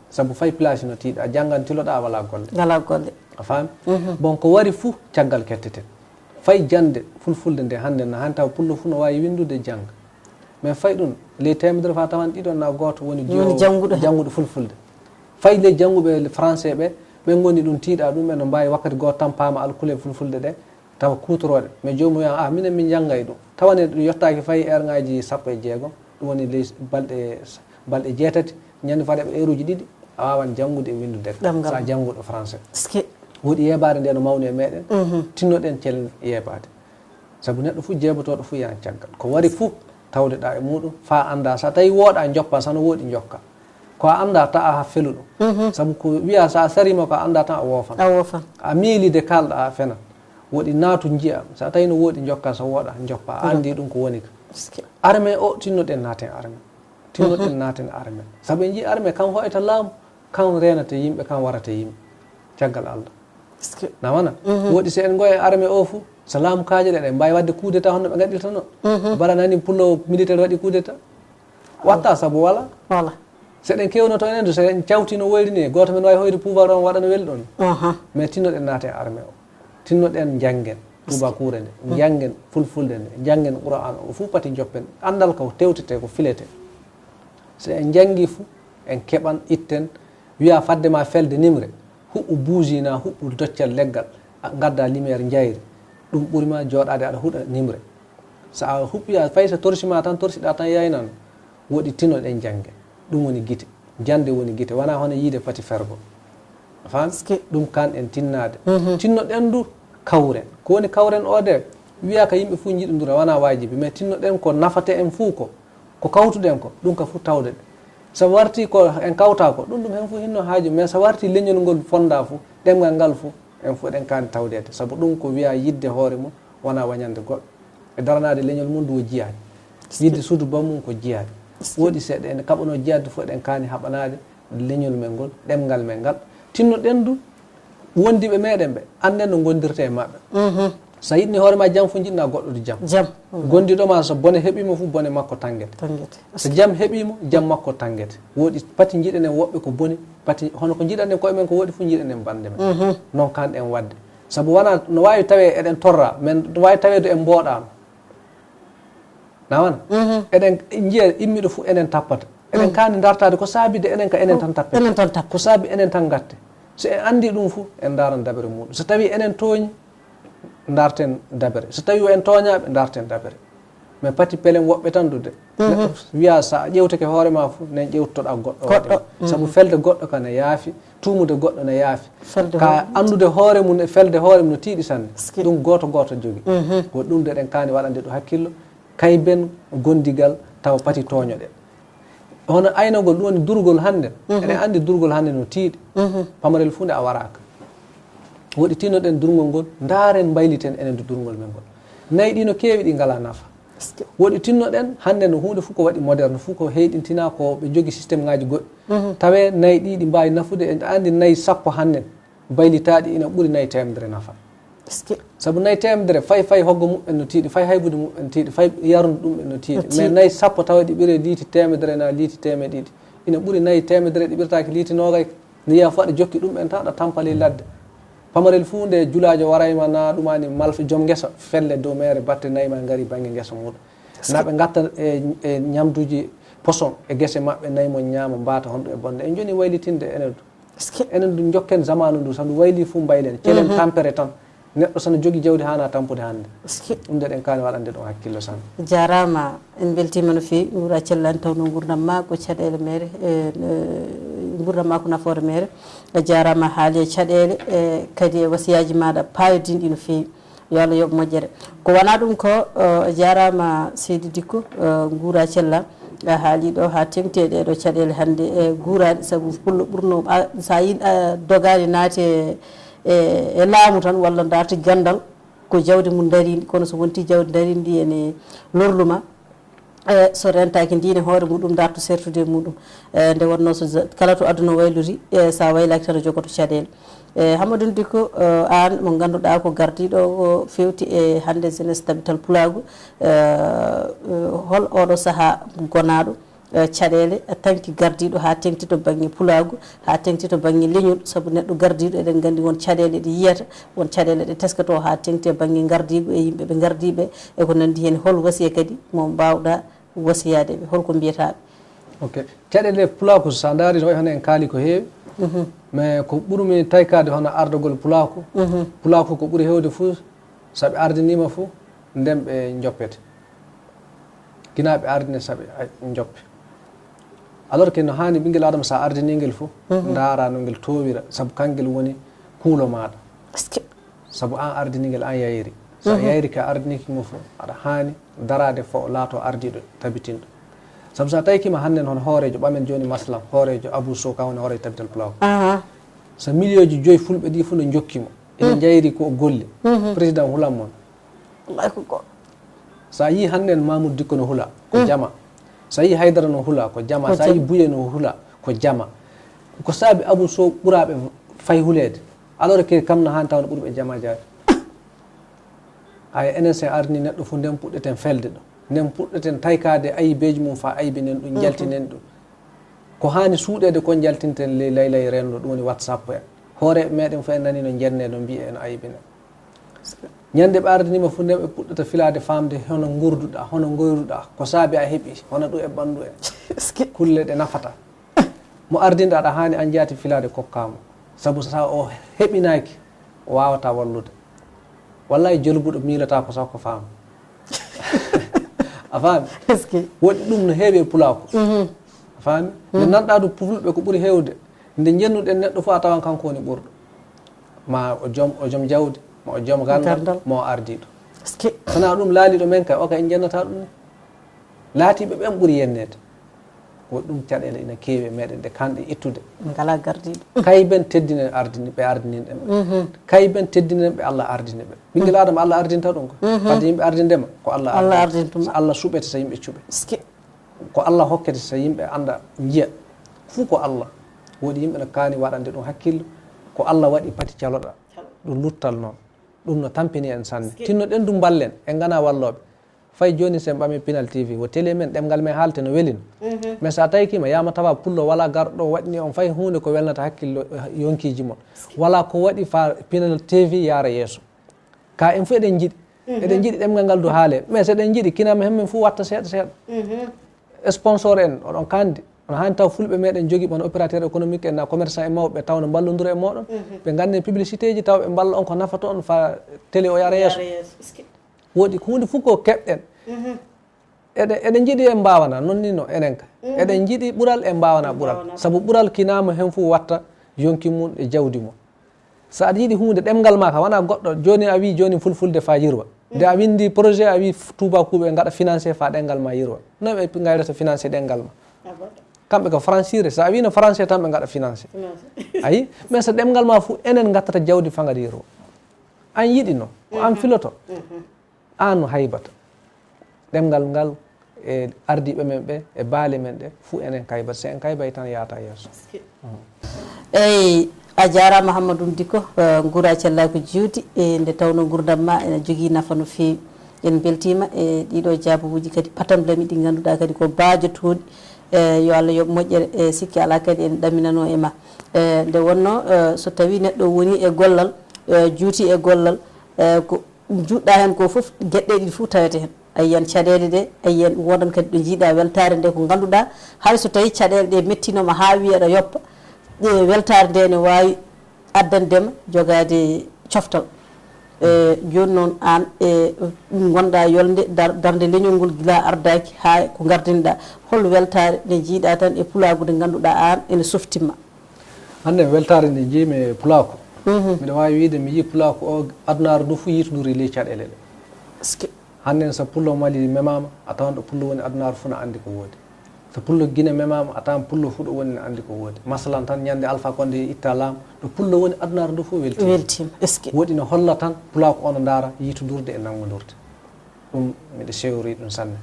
Sabu fay place no tiiɗa, a janngan tiloɗaa, a walaa golle. Walaa golle. A faami? Bon, ko wari fuu caggal ketteten. Fay jannde fulfulde nde hannde na, hannde taw pullo fuu no waawi winndude jannga. Mais fay ɗum, ley teemedere faa tawan ɗiɗo na gooto woni jannguɗo, jannguɗo fulfulde. Fay ley jannguɓe français ɓe, ɓe ngoni ɗum tiiɗa ɗum, ɓe no mbaawi wakkati gooto tan paama alkule fulfulde ɗe, tawa kuutorooɗe. Mais joomum wiyan, ah, minen min njanngay ɗum. Tawa ne ɗum yottaaki fay heure ngaaji sappo e jeegom, ɗum woni ley balɗe, balɗe jeetati, ñande faade ɓe heure uji ɗiɗi, a waawan janngude e winndude ɗemngal. So a jannguɗo français. Woɗi yeebaare nde no mawni e meɗen, tinnoɗen cel yeebaade. Sabu neɗɗo fuu jeebotooɗo fuu yahan caggal. Ko wari fuu tawdeɗaa e muuɗum, faa anndaa. So a tawi wooɗa njoppa, so no wooɗi njokka. Ko a anndaa ta a felu ɗum. Sabu ko wiya so a sariima ko a anndaa tan a woofan. A woofan. A miili de kaalɗa a fena. Woɗi naatu njiya. So a tawi no wooɗi njokka, so wooɗa njoppa. A anndi ɗum ko woni ka. Armée o tinnoɗen naaten armée. Tinnoɗen naaten armée. Sabu en njii armée kan hoyta laamu, kan reenata yimɓe, kan warata yimɓe. Caggal Allah. Na wona? Woɗi so en ngoyen armée o fuu, so laamu kaajaɗe, eɗen mbaawi waɗde coup d'état hono ɓe ngaɗirta no. Mbaɗa nani pullo militaire waɗi coup d'état. Watta sabu wala. Wala. So eɗen kewnoto enen du, so en cawti no woyri ni, gooto men waawi hoyde pouvoir on waɗa no weli ɗon. Mais tinnoɗen naate e armée o. Tinnoɗen njanngen. Tubakuure nde, njanngen fulfulde nde, njanngen Qur'aan o fof pati njoppen. Anndal ko tewtete, ko filete. So en njanngii fof, en keɓan, itten, wiya fadde ma felde nimre, huɓɓu buuji na huɓɓu doccal leggal, a ngadda lumière njayri. Ɗum ɓuri ma jooɗaade aɗa huɗa nimre. So a huɓɓi, a fayi so torsi ma tan, torsiɗa tan yaynan. Woɗi tinno ɗen jannge. Ɗum woni gite. Jannde woni gite. Wona hono yiide pati fergo. A faami? Ɗum kaan en tinnaade. Tinno ɗen du kawren. Ko woni kawren o de, wiya ka yimɓe fof njiɗondura, wona waajibi. Mais tinno ɗen ko nafata en fof ko, ko kawtuɗen ko, ɗum ka fof tawde ɗe. So warti ko en kawta ko, ɗum ɗum hen fof hinno haaju. Mais so warti leñol ngol fonda fof, ɗemngal ngal fof, en fof eɗen kaani tawdeede. Sabu ɗum ko wiya yiɗde hoore mum, wona wañande goɗɗo. E daranaade leñol mum du o jiyaani. Yiɗde suudu bammum ko jiyaani. Woɗi seeɗa ene kaɓanoo jiyaade fof eɗen kaani haɓanaade leñol men ngol, ɗemngal men ngal. Tinno ɗen du wondiiɓe meɗen ɓe, annden no ngondirte e maɓɓe. So a yiɗni hoore ma jam fof njiɗna goɗɗo du jam. Jam. Gondiiɗo ma so bone heɓiimo fof bone makko tanngete. Tanngete. So jam heɓiimo, jam makko tanngete. Woɗi pati njiɗanen woɓɓe ko boni, pati hono ko njiɗanen koye men ko woɗi fof njiɗanen bannde men. Noon kaan ɗen waɗde. Sabu wona no waawi tawee eɗen torra, men no waawi taweede en mbooɗaama. Na wona? Eɗen njiya immiɗo fof enen tappata. Eɗen kaani dartaade ko saabi de enen ka enen tan tappete. Enen tan tappete. Ko saabi enen tan ngatte. So en anndi ɗum fof, en ndaaran dabere muɗum. So tawi enen tooñi, ndarten dabere. So tawi en tooñaaɓe, ndarten dabere. Mais pati pelen woɓɓe tan dude. Neɗɗo wiya so a ƴewtake hoore ma fof, nen ƴewtoɗa goɗɗo waɗi ma. Sabu felde goɗɗo ka ne yaafi, tumude goɗɗo ne yaafi. Ka anndude hoore mum e felde hoore mum no tiiɗi sanne. Ɗum gooto gooto jogi. Ko ɗum de eɗen kaani waɗande ɗum hakkillo. Kay ben gondigal tawa pati tooñoɗen. Hono aynagol, ɗum woni durgol hannde. Eɗen anndi durgol hannde no tiiɗi. Pamarel fof nde a waraaka. Woɗi tinnoɗen durngol ngol, ndaaren mbayliten enen du durngol men ngol. Nayi ɗi no keewi, ɗi ngalaa nafa. Woɗi tinnoɗen hannde no huunde fof ko waɗi moderne, fof ko heyɗintinaa, ko ɓe njogi système ŋaaji goɗɗi. Tawee nayi ɗi ɗi mbaawi nafude, en anndi nayi sappo hannde. Baylitaaɗi ina ɓuri nayi teemedere nafa. Sabu nayi teemedere, fay, fay hoggo muɓɓen no tiiɗi, fay haybude muɓɓen no tiiɗi, fay yarnude ɗumɓe no tiiɗi. Mais nayi sappo tawa ɗi ɓuri liiti teemedere na liiti teemeɗe ɗiɗi. Ina ɓuri nayi teemedere ɗi ɓurtaaki liiti noogay. Nde yiya fof aɗa jokki ɗumɓen tan aɗa tampali ladde. Pamarel fuu nde julaajo warayma na ɗumani malfa joom ngesa felle dow meere batte nayi ma ngari bannge ngesa muɗum. Na ɓe ngatta e, e ñamduuji poson e gese maɓɓe, nayi mon ñaama mbaata honɗum e bonde. En joni waylitinde enen. Enen du jokken zamaanu ndu, so ndu wayli fuu mbaylen. Celen tampere tan. Neɗɗo so no jogi jawdi haana tampude hannde. Ɗum de ɗen kaani waɗande ɗum hakkillo sanne. Jaaraama, en mbeltiima no feewi. Nguura cellani tawnoo nguurndam ma ko caɗeele meere, e, e, nguurndam ma ko nafoore meere. A jaaraama haali e caɗeele, e, kadi e wasiyaaji maaɗa paayodinɗi no feewi. Yo Allah yoɓ moƴƴere. Ko wonaa ɗum ko, o, jaaraama seydi Dikko, o, nguura cella. A haalii ɗo haa teŋti e ɗee ɗoo caɗeele hannde, e, guuraaɗi, sabu pullo ɓurno, a, so a yi-, a dogaani naate e, e, e laamu tan walla ndaarte ganndal, ko jawdi mum ndariindi, kono so wontii jawdi ndariindi ndi ene lorluma, e, so rentaaki ndiin e hoore muɗum, darto sertude e muɗum. E, nde wonnoo so za-, kala to aduna waylori, e, so a waylaaki tan a jogoto caɗeele. E, Hammadou Dicko, e, aan mo ngannduɗaa ko gardiiɗo ko feewti e hannde jeunesse Tabital Pulaagu, e, e, hol ooɗo sahaa gonaaɗo, e, caɗeele, e, tanki gardiiɗo haa teŋti to bannge pulaagu, haa teŋti to bannge leñol, sabu neɗɗo gardiiɗo eɗen nganndi won caɗeele ɗe yiyata, won caɗeele ɗe teskotoo haa teŋti e bannge ngardiigu e yimɓe ɓe ngardiiɓe e ko nanndi heen. Hol wasiya kadi mo mbaawɗaa wasiyaade ɓe, hol ko mbiyataa ɓe? Ok. Caɗeele pulaaku, so a ndaari no wayi hono en kaali ko heewi, mais ko ɓurmi taykaade hono ardagol pulaaku. Pulaaku ko ɓuri heewde fof, so ɓe ardiniima fof, nden ɓe njoppete. Gina ɓe ardine so ɓe a-, njoppe. Alors que no haani ɓinngel Aadama so a ardinii ngel fof, ndaara no ngel toowira, sabu kangel woni kuulo maaɗa. Sabu aan ardinii ngel, aan yayri. So a yayri ka ardinii ki mo fof, aɗa haani daraade fof laato ardiiɗo tabitinɗo. Sabu so a tawi kima hannden hono hooreejo, ɓamen jooni maslan, hooreejo Abou Sow, kan woni hooreejo Tabital Pulaaku. So miliyooji joyi fulɓe ɗi fof no njokki mo, ina njayri ko o golli. Président hulan mon. Wallahi ko goɗɗo. So a yii hannden Mamoudou Dicko no hula, ko jama. So a yii Haydara no hula, ko jama. So a yii Bouye no hula, ko jama. Ko saabi Abou Sow ɓuraaɓe fay huleede. Alors que kam no haani taw no ɓuri ɓe jama jaati. Haya, enen so en ardinii neɗɗo fof, nden puɗɗeten felde ɗo. Nden puɗɗeten taykaade ayibeeji mum faa aybinen ɗum, njaltinen ɗum. Ko haani suuɗeede ko njaltinten ley laylay renndo, ɗum woni WhatsApp en. Hooreeɓe meɗen fof en nanii no njennee, no mbiyee ene aybinee. Ñande ɓe ardiniima fof, nde ɓe puɗɗata filaade, faamde hono nguurduɗaa, hono ngoyruɗaa, ko saabi a heɓi, hono ɗum e ɓanndu en. Kulle ɗe nafata. Mo ardinɗaa, aɗa haani aan jaati filaade kokkaa mo. Sabu so o heɓinaaki, o waawataa wallude. Wallaahi, jolbuɗo miilataa ko sax ko faama. A faami? Woɗɗi ɗum no heewi e pulaaku. A faami? Nde nanɗaa ɗum fulɓe ko ɓuri heewde. Nde njennuɗen neɗɗo fof, a tawan kanko woni ɓurɗo. Ma o joom, o joom jawdi, ma o joom ganndal, ma o ardiiɗo. Sonaa ɗum, laaliiɗo men kay, o kay en njennataa ɗum ni. Laatiiɓe ɓen ɓuri yenneede. Ko ɗum caɗeele ina keewi e meɗen ɗe kanɗe ittude. Ngalaa gardiiɗo. Kay ben teddinen ardini, ɓe ardinin ɗen. Kay ben teddinen ɓe, Allah ardini ɓe. Ɓinngel Aadama, Allah ardinta ɗum ko. Fadde yimɓe ardinde ma, ko Allah ardinta. So Allah suɓete, so yimɓe cuɓe. Ko Allah hokkete, so yimɓe annda, njiya. Fuu ko Allah. Woodi yimɓe no kaani waɗande ɗum hakkillo. Ko Allah waɗi pati caloɗaa. Ɗum luttal noon. Ɗum no tampini en sanne. Tinno ɗen ɗum mballen, en ngana wallooɓe. Fay jooni, so en ɓami Pinal T V, wo télé men, ɗemngal men haalte no weli no. Mais so a tawkiima, yaama tawa pullo wala garɗo waɗni on fay huunde ko welnata hakkillo, eh, yonkiiji mon. Wala ko waɗi fa Pinal T V yaara yeeso. Ka en fof eɗen njiɗi. Eɗen njiɗi ɗemngal ngal du haale. Mais so eɗen njiɗi, kinaama hemmen fof watta seeɗa seeɗa. Sponsor en, oɗon kandi. On haani taw fulɓe meɗen jogi ɓon opérateur économique en, na commerçant e mawɓe, taw no mballondira e mooɗon. Ɓe ngannden publicité ji, taw ɓe mballa on ko nafata on fa télé o yaara yeeso. Woodi ko huunde fof ko keɓɗen. Eɗen, eɗen njiɗi en mbaawana, noon ni no enen ka. Eɗen njiɗi ɓural, en mbaawana ɓural. Sabu ɓural kinaama hen fof watta yonki mum e jawdi mum. So aɗa yiɗi huunde, ɗemngal ma ka wona goɗɗo. Jooni a wii jooni fulfulde fa yirwa. Nde a winndi projet, a wii f-, tuubakuuɓe ngaɗa financé fa ɗemngal ma yirwa. No ɓe ngayrata financé ɗemngal ma? Kamɓe ko francire, so a wii no français tan ɓe ngaɗa financé. Ayi, mais so ɗemngal ma fof enen ngattata jawdi fa ngadi yirwa. An yiɗi no, ko an filoto. Aan no haybata. Ɗemngal ngal e ardiiɓe men ɓe, e baale men ɗe, fuu enen kaybata. So en kaybay tan yaata yeeso. Eyi, a jaaraama Hammadou Dicko, eh, nguura cellaa ko juuti, e nde tawnoo nguurndam ma ene jogii nafa no feewi. En mbeltiima e ɗiɗo jaabuuji kadi patam lami ɗi ngannduɗaa kadi ko baajotooɗi. Eh, yo Allah yoɓ moƴƴere, e sikke alaa kadi en ɗaminanoo e ma. Eh, nde wonnoo, eh, so tawii neɗɗo woni e gollal, eh, juuti e gollal, eh, ko njuutɗaa heen ko fof, geɗe ɗiɗi fof tawete heen. A yiyan caɗeele ɗe, a yiyan woodan kadi ɗo njiiɗaa weltaare nde ko ngannduɗaa, hay so tawii caɗeele ɗe mettiino ma haa wii aɗa yoppa, ɗe weltaare nde ne waawi addande ma jogaade coftal. E, jooni noon aan e ngonɗaa yolnde dar-, darnde leñol ngol gila ardaaki haa ko ngardinɗaa. Hol weltaare nde njiiɗaa tan e pulaagu nde ngannduɗaa aan ene softima? Hannde weltaare nde njiimi e pulaaku. Miɗo waawi wiide mi yii pulaaku o adunaaru ndu fof yiitoduri ley caɗeele ɗe. Hannde so pullo Mali memaama, a tawan ɗo pullo woni adunaaru fof na anndi ko woodi. So pullo Gine memaama, a tawan pullo fof ɗo woni na anndi ko woodi. Masalan tan, ñande Alpha Condé itta laamu, ɗo pullo woni adunaaru ndu fof weltiima. Weltiima, est-ce que? Woɗi no holla tan pulaaku o no ndaara yiitodurde e nanngondurde. Ɗum miɗo sewri ɗum sanne.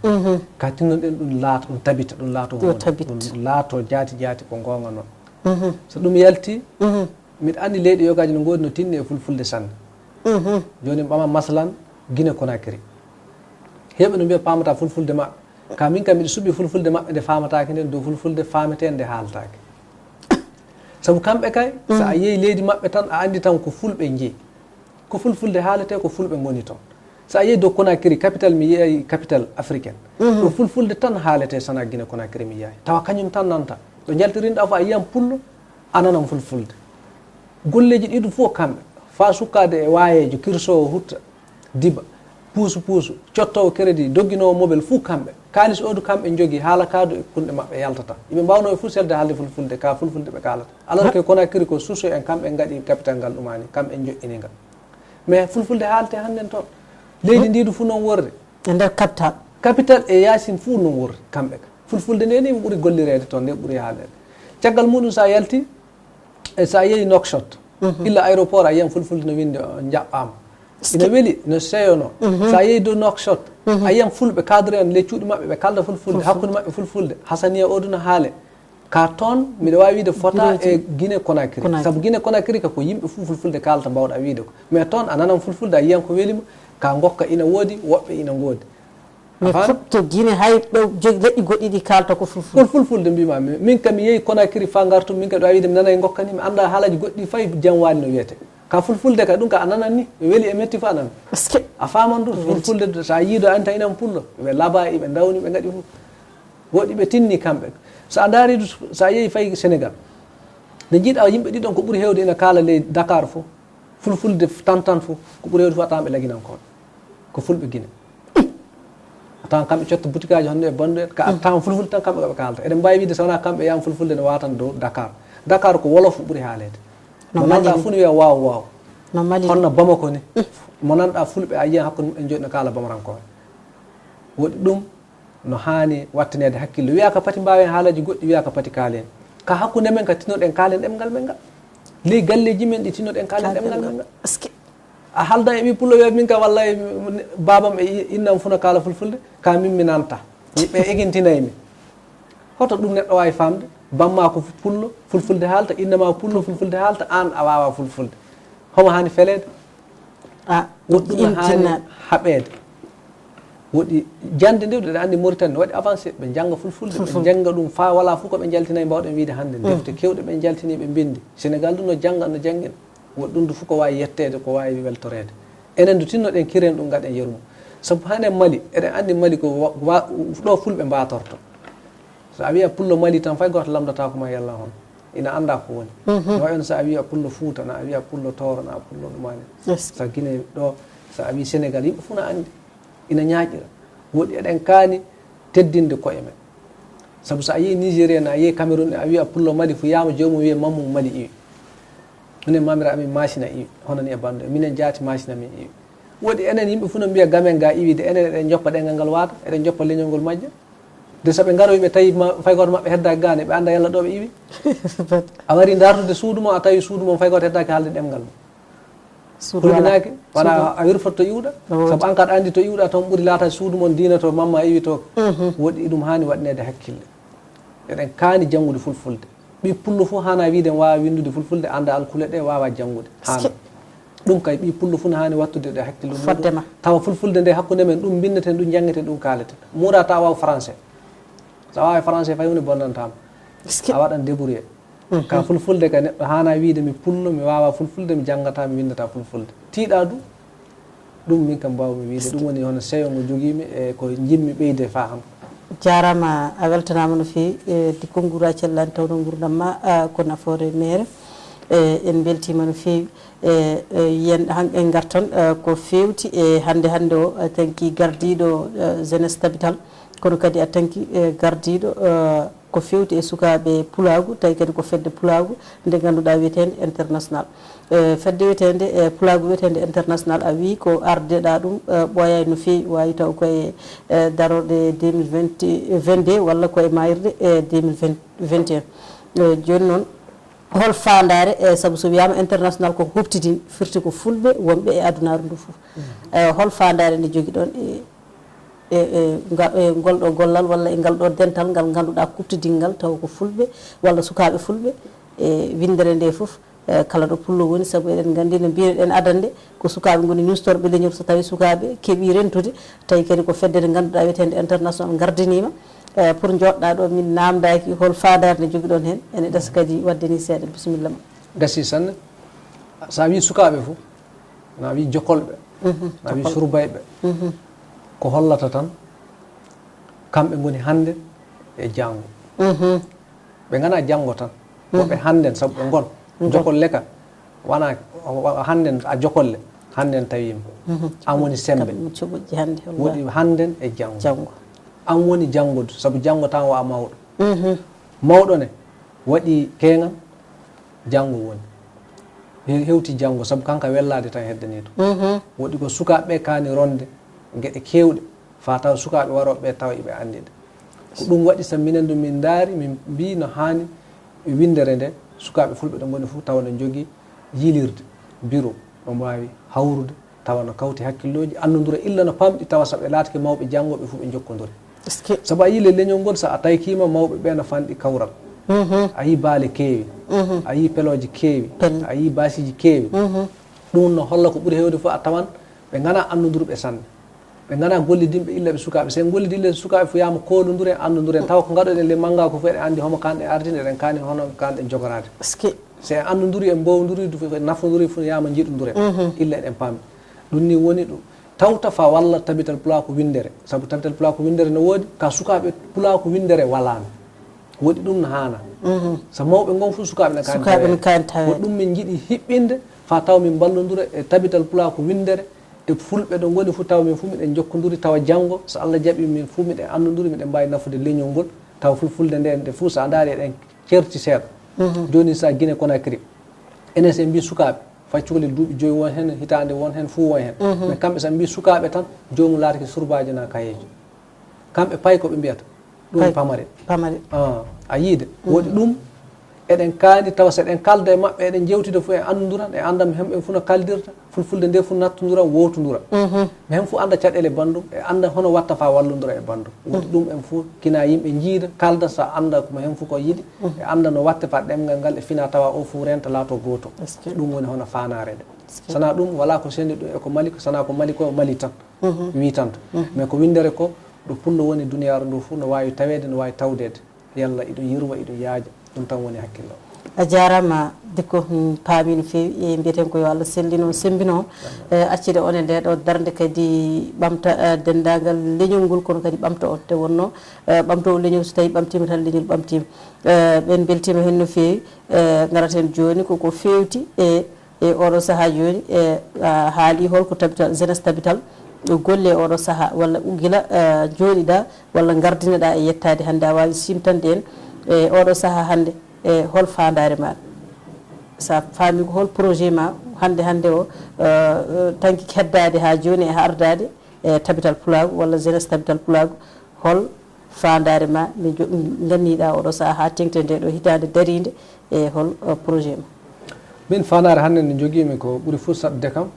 Ka tinnoɗen ɗum laato, ɗum tabita, ɗum laato huunde. Ɗum laato jaati jaati ko goonga noon. So ɗum yalti, miɗo anndi leyɗe yogaaji no ngoodi no tinni e fulfulde sanne. Jooni mi ɓama masalan Gine Conakry. Heewɓe no mbiya paamata fulfulde maɓɓe. Ka min kam miɗo suɓi fulfulde maɓɓe nde faamataake nden dow fulfulde faametee nde haaltaake. Sabu kamɓe kay, so a yehi leydi maɓɓe tan, a anndi tan ko fulɓe njeyi. Ko fulfulde haaletee, ko fulɓe ngoni toon. So a yehi dow Conakry, capital, mi yehi capital africaine. Ɗo fulfulde tan haaletee, sana Gine Conakry mi yehi. Tawa kañum tan nanta. Ɗo njaltirinɗaa fof a yiyan pullo, a nanan fulfulde. Golleeji ɗiɗi fof kamɓe. Faa sukkaade e waayeejo, kirsoowo hutta, diba, puusu puusu, cottoowo crédit, dogginoowo mobel, fuu kamɓe. Kaalis oo du kamɓe njogii, haala kaa du e kunɗe maɓɓe yaltata. Iɓe mbaawnoo ɓe fuu selde haalde fulfulde, ka fulfulde ɓe kaalata. Alors que Conakry ko Soso en, kamɓe ngaɗi capital ngal ɗumani, kamɓe njoƴƴini ngal. Mais fulfulde haaletee hannden toon. Leydi ndii du fuu noon worri. E nder capital. Capital e yaasin fuu noon worri, kamɓe ka. Fulfulde nde ni ɓuri gollireede toon, nde ɓuri haaleede. Caggal muɗum so a yalti, e so a yehi Nouakchott, illa aéroport a yiyan fulfulde no winndi, o, njaɓɓaama. Ina weli, no seyono. So a yehi dow Nouakchott, a yiyan fulɓe cadre en ley cuuɗi maɓɓe, ɓe kalda fulfulde, hakkunde maɓɓe fulfulde. Hasaniya oo du no haale. Ka toon, miɗo waawi wiide fota e Gine Conakry. Sabu Gine Conakry ka ko yimɓe fuu fulfulde kaalata, mbaawɗa wiide ko. Mais toon a nanan fulfulde, a yiyan ko weli mo, ka ngokka ina woodi, woɓɓe ina ngoodi. Mais fof to Gine, hay ɗo jogi leƴƴi goɗɗi ɗi kaalta ko fulfulde. Ko fulfulde mbima. Min, min kam mi yehi Conakry faa ngartu, min kam ɗo a wiide mi nanay ngokka ni, mi annda haalaaji goɗɗi fay jam waali no wiyete. Ka fulfulde ka ɗum ka a nanan ni, ɓe weli e metti fof a nanan. A faman ɗum, fulfulde so a yiido an tan inan pullo, ɓe laba, ɓe ndawni, ɓe ngaɗi fof. Woɗi ɓe tinni kamɓe. So a ndaari du, so a yehi fay Sénégal, nde jiiɗa yimɓe ɗiɗon ko ɓuri heewde ina kaala ley Dakar fof, fulfulde tan tan fof, ko ɓuri heewde fof a tawan ɓe laginankooɓe. Ko fulɓe Gine. A tawan kamɓe cotta butikaaji honno e bandu en, ka a tawan fulfulde tan kamɓe ko ɓe kaalata. Eɗen mbaawi wiide so wonaa kamɓe yam fulfulde ne waatan dow Dakar. Dakar ko wolof ɓuri haaleede. Mo nanɗa fof ne wiya waaw waaw. Honno Bamako ni. Mo nanɗa fulɓe a yiyan hakkunde mumen jooɗi no kaala bamarankoore. Woɗi ɗum no haani wattaneede hakkille. Wiya ka pati mbaawen haalaji goɗɗi, wiya ka pati kaalen. Ka hakkunde men ka tinnoɗen kaalen ɗemngal men ngal. Ley galleeji men ɗi tinnoɗen kaalen ɗemngal men ngal. A haldan e ɓii pullo wiya min ka wallay baabam e innam funa kaala fulfulde, ka min mi nanta. Ɓe egintinay mi. Hoto ɗum neɗɗo waawi faamde? Bamma ko pullo, fulfulde haalta, innama pullo, fulfulde haalta, aan a waawa fulfulde. Homo haani feleede? A woɗɗum haani haɓeede. Woɗi jannde nde, ɗe anndi Mauritanie waɗi avancé, ɓe njannga fulfulde, ɓe njannga ɗum faa wala fof ko ɓe njaltinay mbawɗen wiide hannde. Defte kewɗe ɓe njaltini, ɓe mbinndi. Sénégal ɗum no jannga, no janngina. Woɗi ɗum du fof ko waawi yetteede, ko waawi weltoreede. Enen du tinnoɗen kiren ɗum, ngaɗen yeru mum. Sabu hanen Mali, eɗen anndi Mali ko wa-, wa-, ɗo fulɓe mbatorto. So a wiya pullo Mali tan, fay gooto lamndataako ma yalla hon. Ina annda ko woni. No wayi on so a wiya pullo Fuuta, na a wiya pullo Tooro, na pullo ɗumani. Sa Gine ɗo, so a wiyi Sénégal, yimɓe fof na anndi. Ina ñaaƴira. Woɗi eɗen kaani teddinde koye men. Sabu so a yiyi Nigéria, na a yiyi Cameroun, a wiya pullo Mali, fu yaama joomum wiya mammum Mali iwi. Minen mamira amin Maasina iwi, hono ni e bandu. Minen jaati Maasina min iwi. Woɗi enen yimɓe fof no mbiya gamen ga iwi, de enen eɗen joppa ɗemngal ngal waata, eɗen joppa leñol ngol majja. De so ɓe ngaroyi ɓe tawi ma, fay gooto maɓɓe heddaaki ga ne, ɓe annda yalla ɗo ɓe iwi. A wari dartude suudu mon, a tawi suudu mon fay gooto heddaaki haalde ɗemngal mon. Hulɓinaaki, wala a wirfoto to iwɗa. Sabu an kaɗa anndi to iwɗa toon ɓuri laata suudu mon diina to mamma iwi to. Woɗi ɗum haani waɗneede hakkille. Eɗen kaani janngude fulfulde. Ɓii pullo fof haana wiide waawa winndude fulfulde, annda alkule ɗe, waawa janngude. Haana. Ɗum kay ɓii pullo fof ne haani wattude ɗe hakkille mum. Tawa fulfulde nde hakkunde men, ɗum binndeten, ɗum janngeten, ɗum kaaleten. Muuda tawa waaw français. So a waawi français fay huunde bonnantaama. A waɗan débrouillé. Ka fulfulde ka neɗɗo haana wiide mi pullo, mi waawa fulfulde, mi janngata, mi winndata fulfulde. Tiiɗa du, ɗum min kam mbaawmi wiide. Ɗum woni hono seyo ngo jogiimi e ko njiɗmi ɓeyde faham. Jaaraama, a weltanaama no feewi, e, di konnguru a cellani tawno ngurdam ma, a, ko nafoore meere. E, en mbeltiima no feewi. E, e, yen han en ngartan, e, ko feewti e hannde hannde o, e, tanki gardiiɗo, e, Jeunesse Tabital, kono kadi a tanki, e, gardiiɗo, e, ko feewti e sukaaɓe pulaagu, tawi kadi ko fedde pulaagu nde ngannduɗaa wiyeteende international. E, fedde wiyeteende, e, pulaagu wiyeteende international, a wii ko ardeɗaa ɗum, e, ɓooyaani no feewi, waawi taw ko e, e, darorɗe deux mille vingt, vingt-deux walla ko e maayirɗe, e, deux mille vingt, vingt et un. E, jooni noon, hol faandaare, e, sabu so wiyaama international ko huɓtidin, firti ko fulɓe wonɓe e adunaaru ndu fof. E, hol faandaare nde jogiɗon e e, e, nga-, e ngol ɗo gollal walla e ngal ɗo dental ngal ngannduɗaa kuɓtidingal taw ko fulɓe walla sukaaɓe fulɓe e winndere nde fof, e, kala ɗo pullo woni, sabu eɗen nganndi no mbiynoɗen adannde ko sukaaɓe ngoni nustorɓe leñol, so tawii sukaaɓe keɓii rentude, tawi kadi ko fedde nde ngannduɗaa wiyeteende international ngardiniima, e, pour njoɗɗaa ɗo min naamndaaki hol faandaare nde jogiɗon heen, ene ɗasa kadi waɗde ni seeɗa, bisimilla ma. Gasi sanne. So a wii sukaaɓe fof, na wii jokolɓe, na wii surbayɓe, ko hollata tan, kamɓe ngoni hannde e janngo. Ɓe ngana janngo tan, woɓɓe hannden, sabu ɓe ngon. Jokolle ka, wona hannden a jokolle, hannden tawiima. An woni semmbe. Woɗi hannden e janngo. An woni janngude, sabu janngo tan wa mawɗo. Mawɗo ne, waɗi keeŋan, janngo woni. He-, hewti janngo, sabu kanka wellaade tan heddanii ɗum. Woɗi ko sukaaɓe ɓe kaani ronde geɗe keewɗe, faa tawa sukaaɓe warooɓe ɓe tawa iɓe anndi ɗe. Ko ɗum waɗi so minen du min ndaari, min mbii no haani e winndere nde, sukaaɓe fulɓe ɗo ngoni fof tawa no njogii yiilirde, bureau, ɗo mbaawi hawrude, tawa no kawti hakkillooji, anndondura illa no pamɗi, tawa so ɓe laatike mawɓe janngooɓe fof ɓe njokkonduri. Sabu a yii le leñol ngol, so a taykiima mawɓe ɓe no fanɗi kawral. A yii baale keewi, a yii pelooji keewi, a yii baasiiji keewi. Ɗum no holla ko ɓuri heewde fof a tawan ɓe ngana anndonduru ɓe sanne. Ɓe ngana gollidinɓe illa ɓe sukaaɓe. So en gollidi illa ɓe sukaaɓe fof, yama koolonduren, anndoduren. Tawa ko ngaɗoɗen le mannga ko fof eɗen anndi homo kanɗe ardini, eɗen kaani hono kanɗe jogoraade. Est-ce que? So en anndodurii fof, nafonduri fof, yama njiɗonduren. Mhm. Illa eɗen paami. Ɗum ni woni ɗum. Tawta fa walla tabital pulaaku winndere. Sabu tabital pulaaku winndere no woodi, ka sukaaɓe pulaaku winndere walaano. Woɗi ɗum no haana. Mhm. So mawɓe ngon fof sukaaɓe na kaani sukaaɓe taweede. Na kaani taweede. Ko ɗum min njiɗi hiɓɓinde, fa taw min mballondura e tabital pulaaku winndere, e fulɓe ɗo ngoni fof taw min fof miɗen njokkonduri, tawa janngo, so Allah jaɓi min fof miɗen anndonduri, miɗen mbaawi nafude leñol ngol, tawa fulfulde nde, nde fof so a ndaari eɗen certi seeɗa. Mhm. Jooni so a Guinée Conakry, enen so en mbii sukaaɓe, faccukle duuɓi joyi won heen, hitaande won heen, fof won heen. Mhm. Mais kamɓe so ɓe mbii sukaaɓe tan, joomum laatake surbaajo na kayeejo. Kamɓe pay ko ɓe mbiyata, ɗum pamare. Pamare. Ah, a yiide, mhm, woɗi ɗum, eɗen kaani tawa so eɗen kalda e maɓɓe, eɗen jewtida fof e anndura, e anndam hem ɓen fof no kaldirta, fulfulde nde fof nattondura, wowtondura. Mhm. Mais hem fof annda caɗeele banndum, e annda hono watta fa wallondura e banndum. Woɗi, mhm, ɗum en fof kina yimɓe njiida, kalda so annda ko mo hem fof ko yiɗi, mhm, e annda no watte fa ɗemngal ngal e fina tawa o fof renta laato gooto. Est-ce que? Ɗum woni hono faanaare nde. Est-ce que? Sana ɗum, wala ko sendi ɗum e ko Mali, ko sana ko Mali ko Mali tan. Mhm. Wiitanta. Mhm. Mais ko winndere ko, ɗo pullo woni duniyaaru ndu fof, no waawi taweede, no waawi tawdeede. Yalla iɗum yirwa, iɗum yaaja. Ɗum tan woni hakkillo. A jaaraama, Dikko, hmm, paami no feewi. E mbiyeten ko yo Allah sellino, sembino. Amin. Eh, accide on e nde ɗo darnde kadi ɓamta, eh, denndaangal leñol ngol, kono kadi ɓamta on. Nde wonno, eh, ɓamtoowo leñol so tawi ɓamtiima tan, leñol ɓamtiima. Eh, ɓen mbeltiima heen no feewi. Eh, ngaraten jooni ko, ko feewti e e oɗo sahaa jooni, e, a haali hol ko tabital, jeunesse tabital, golle e oɗo sahaa, walla gila, e, jooɗiɗa, walla ngardinaɗa e yettaade hannde, a waawi siimtande en, e oɗo sahaa hannde, e hol faandaare maɗa? Sa faami ko hol projet ma hannde, hannde o, e, e, tanki heddaade haa jooni e ardaade e tabital pulaagu walla jeunesse tabital pulaagu, hol faandaare ma nde jo-, nganniɗa oɗo sahaa haa teŋti nde ɗo hitaande dariinde e hol, eh, projet ma? Min faandaare hannde nde njogiimi ko ɓuri fof saɗde kam,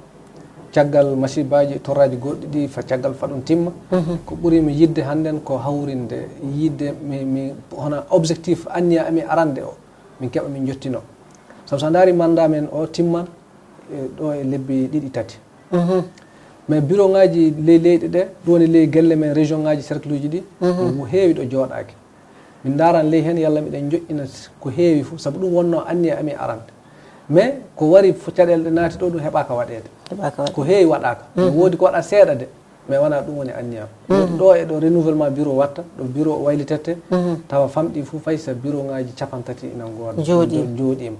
caggal masibaaji, torraaji goɗɗi ɗi fa caggal fa ɗum timma, mhm, ko ɓuri mi yiɗde hannden ko hawrinde, yiɗde mi, mi, hono objectif, anniya amin arande o, min keɓa min njottino. Sabu so a ndaari mandat men o timman, e, ɗo e lebbi ɗiɗi, tati. Mhm. Mais bureau ngaji ley leyɗe ɗe, ɗum woni ley gelle men, région ngaji, cercle uji ɗi, mhm, no heewi ɗo jooɗaaki. Min ndaran ley heen yalla miɗen joƴƴina ko heewi fof, sabu ɗum wonno anniya amin arande. Mais ko wari fo-, caɗeele ɗe naati ɗo, ɗum heɓaaka waɗeede. Heɓaaka waɗeede. Ko heewi waɗaaka. Mhm. No woodi ko waɗa seeɗa de, mais wona ɗum woni anniya am. Mhm. Ɗo e ɗo renouvellement bureau watta, ɗo bureau waylitete, mhm, tawa famɗi fof, fay so bureau ngaji capantati ina ngooda. Jooɗi. Jooɗiima.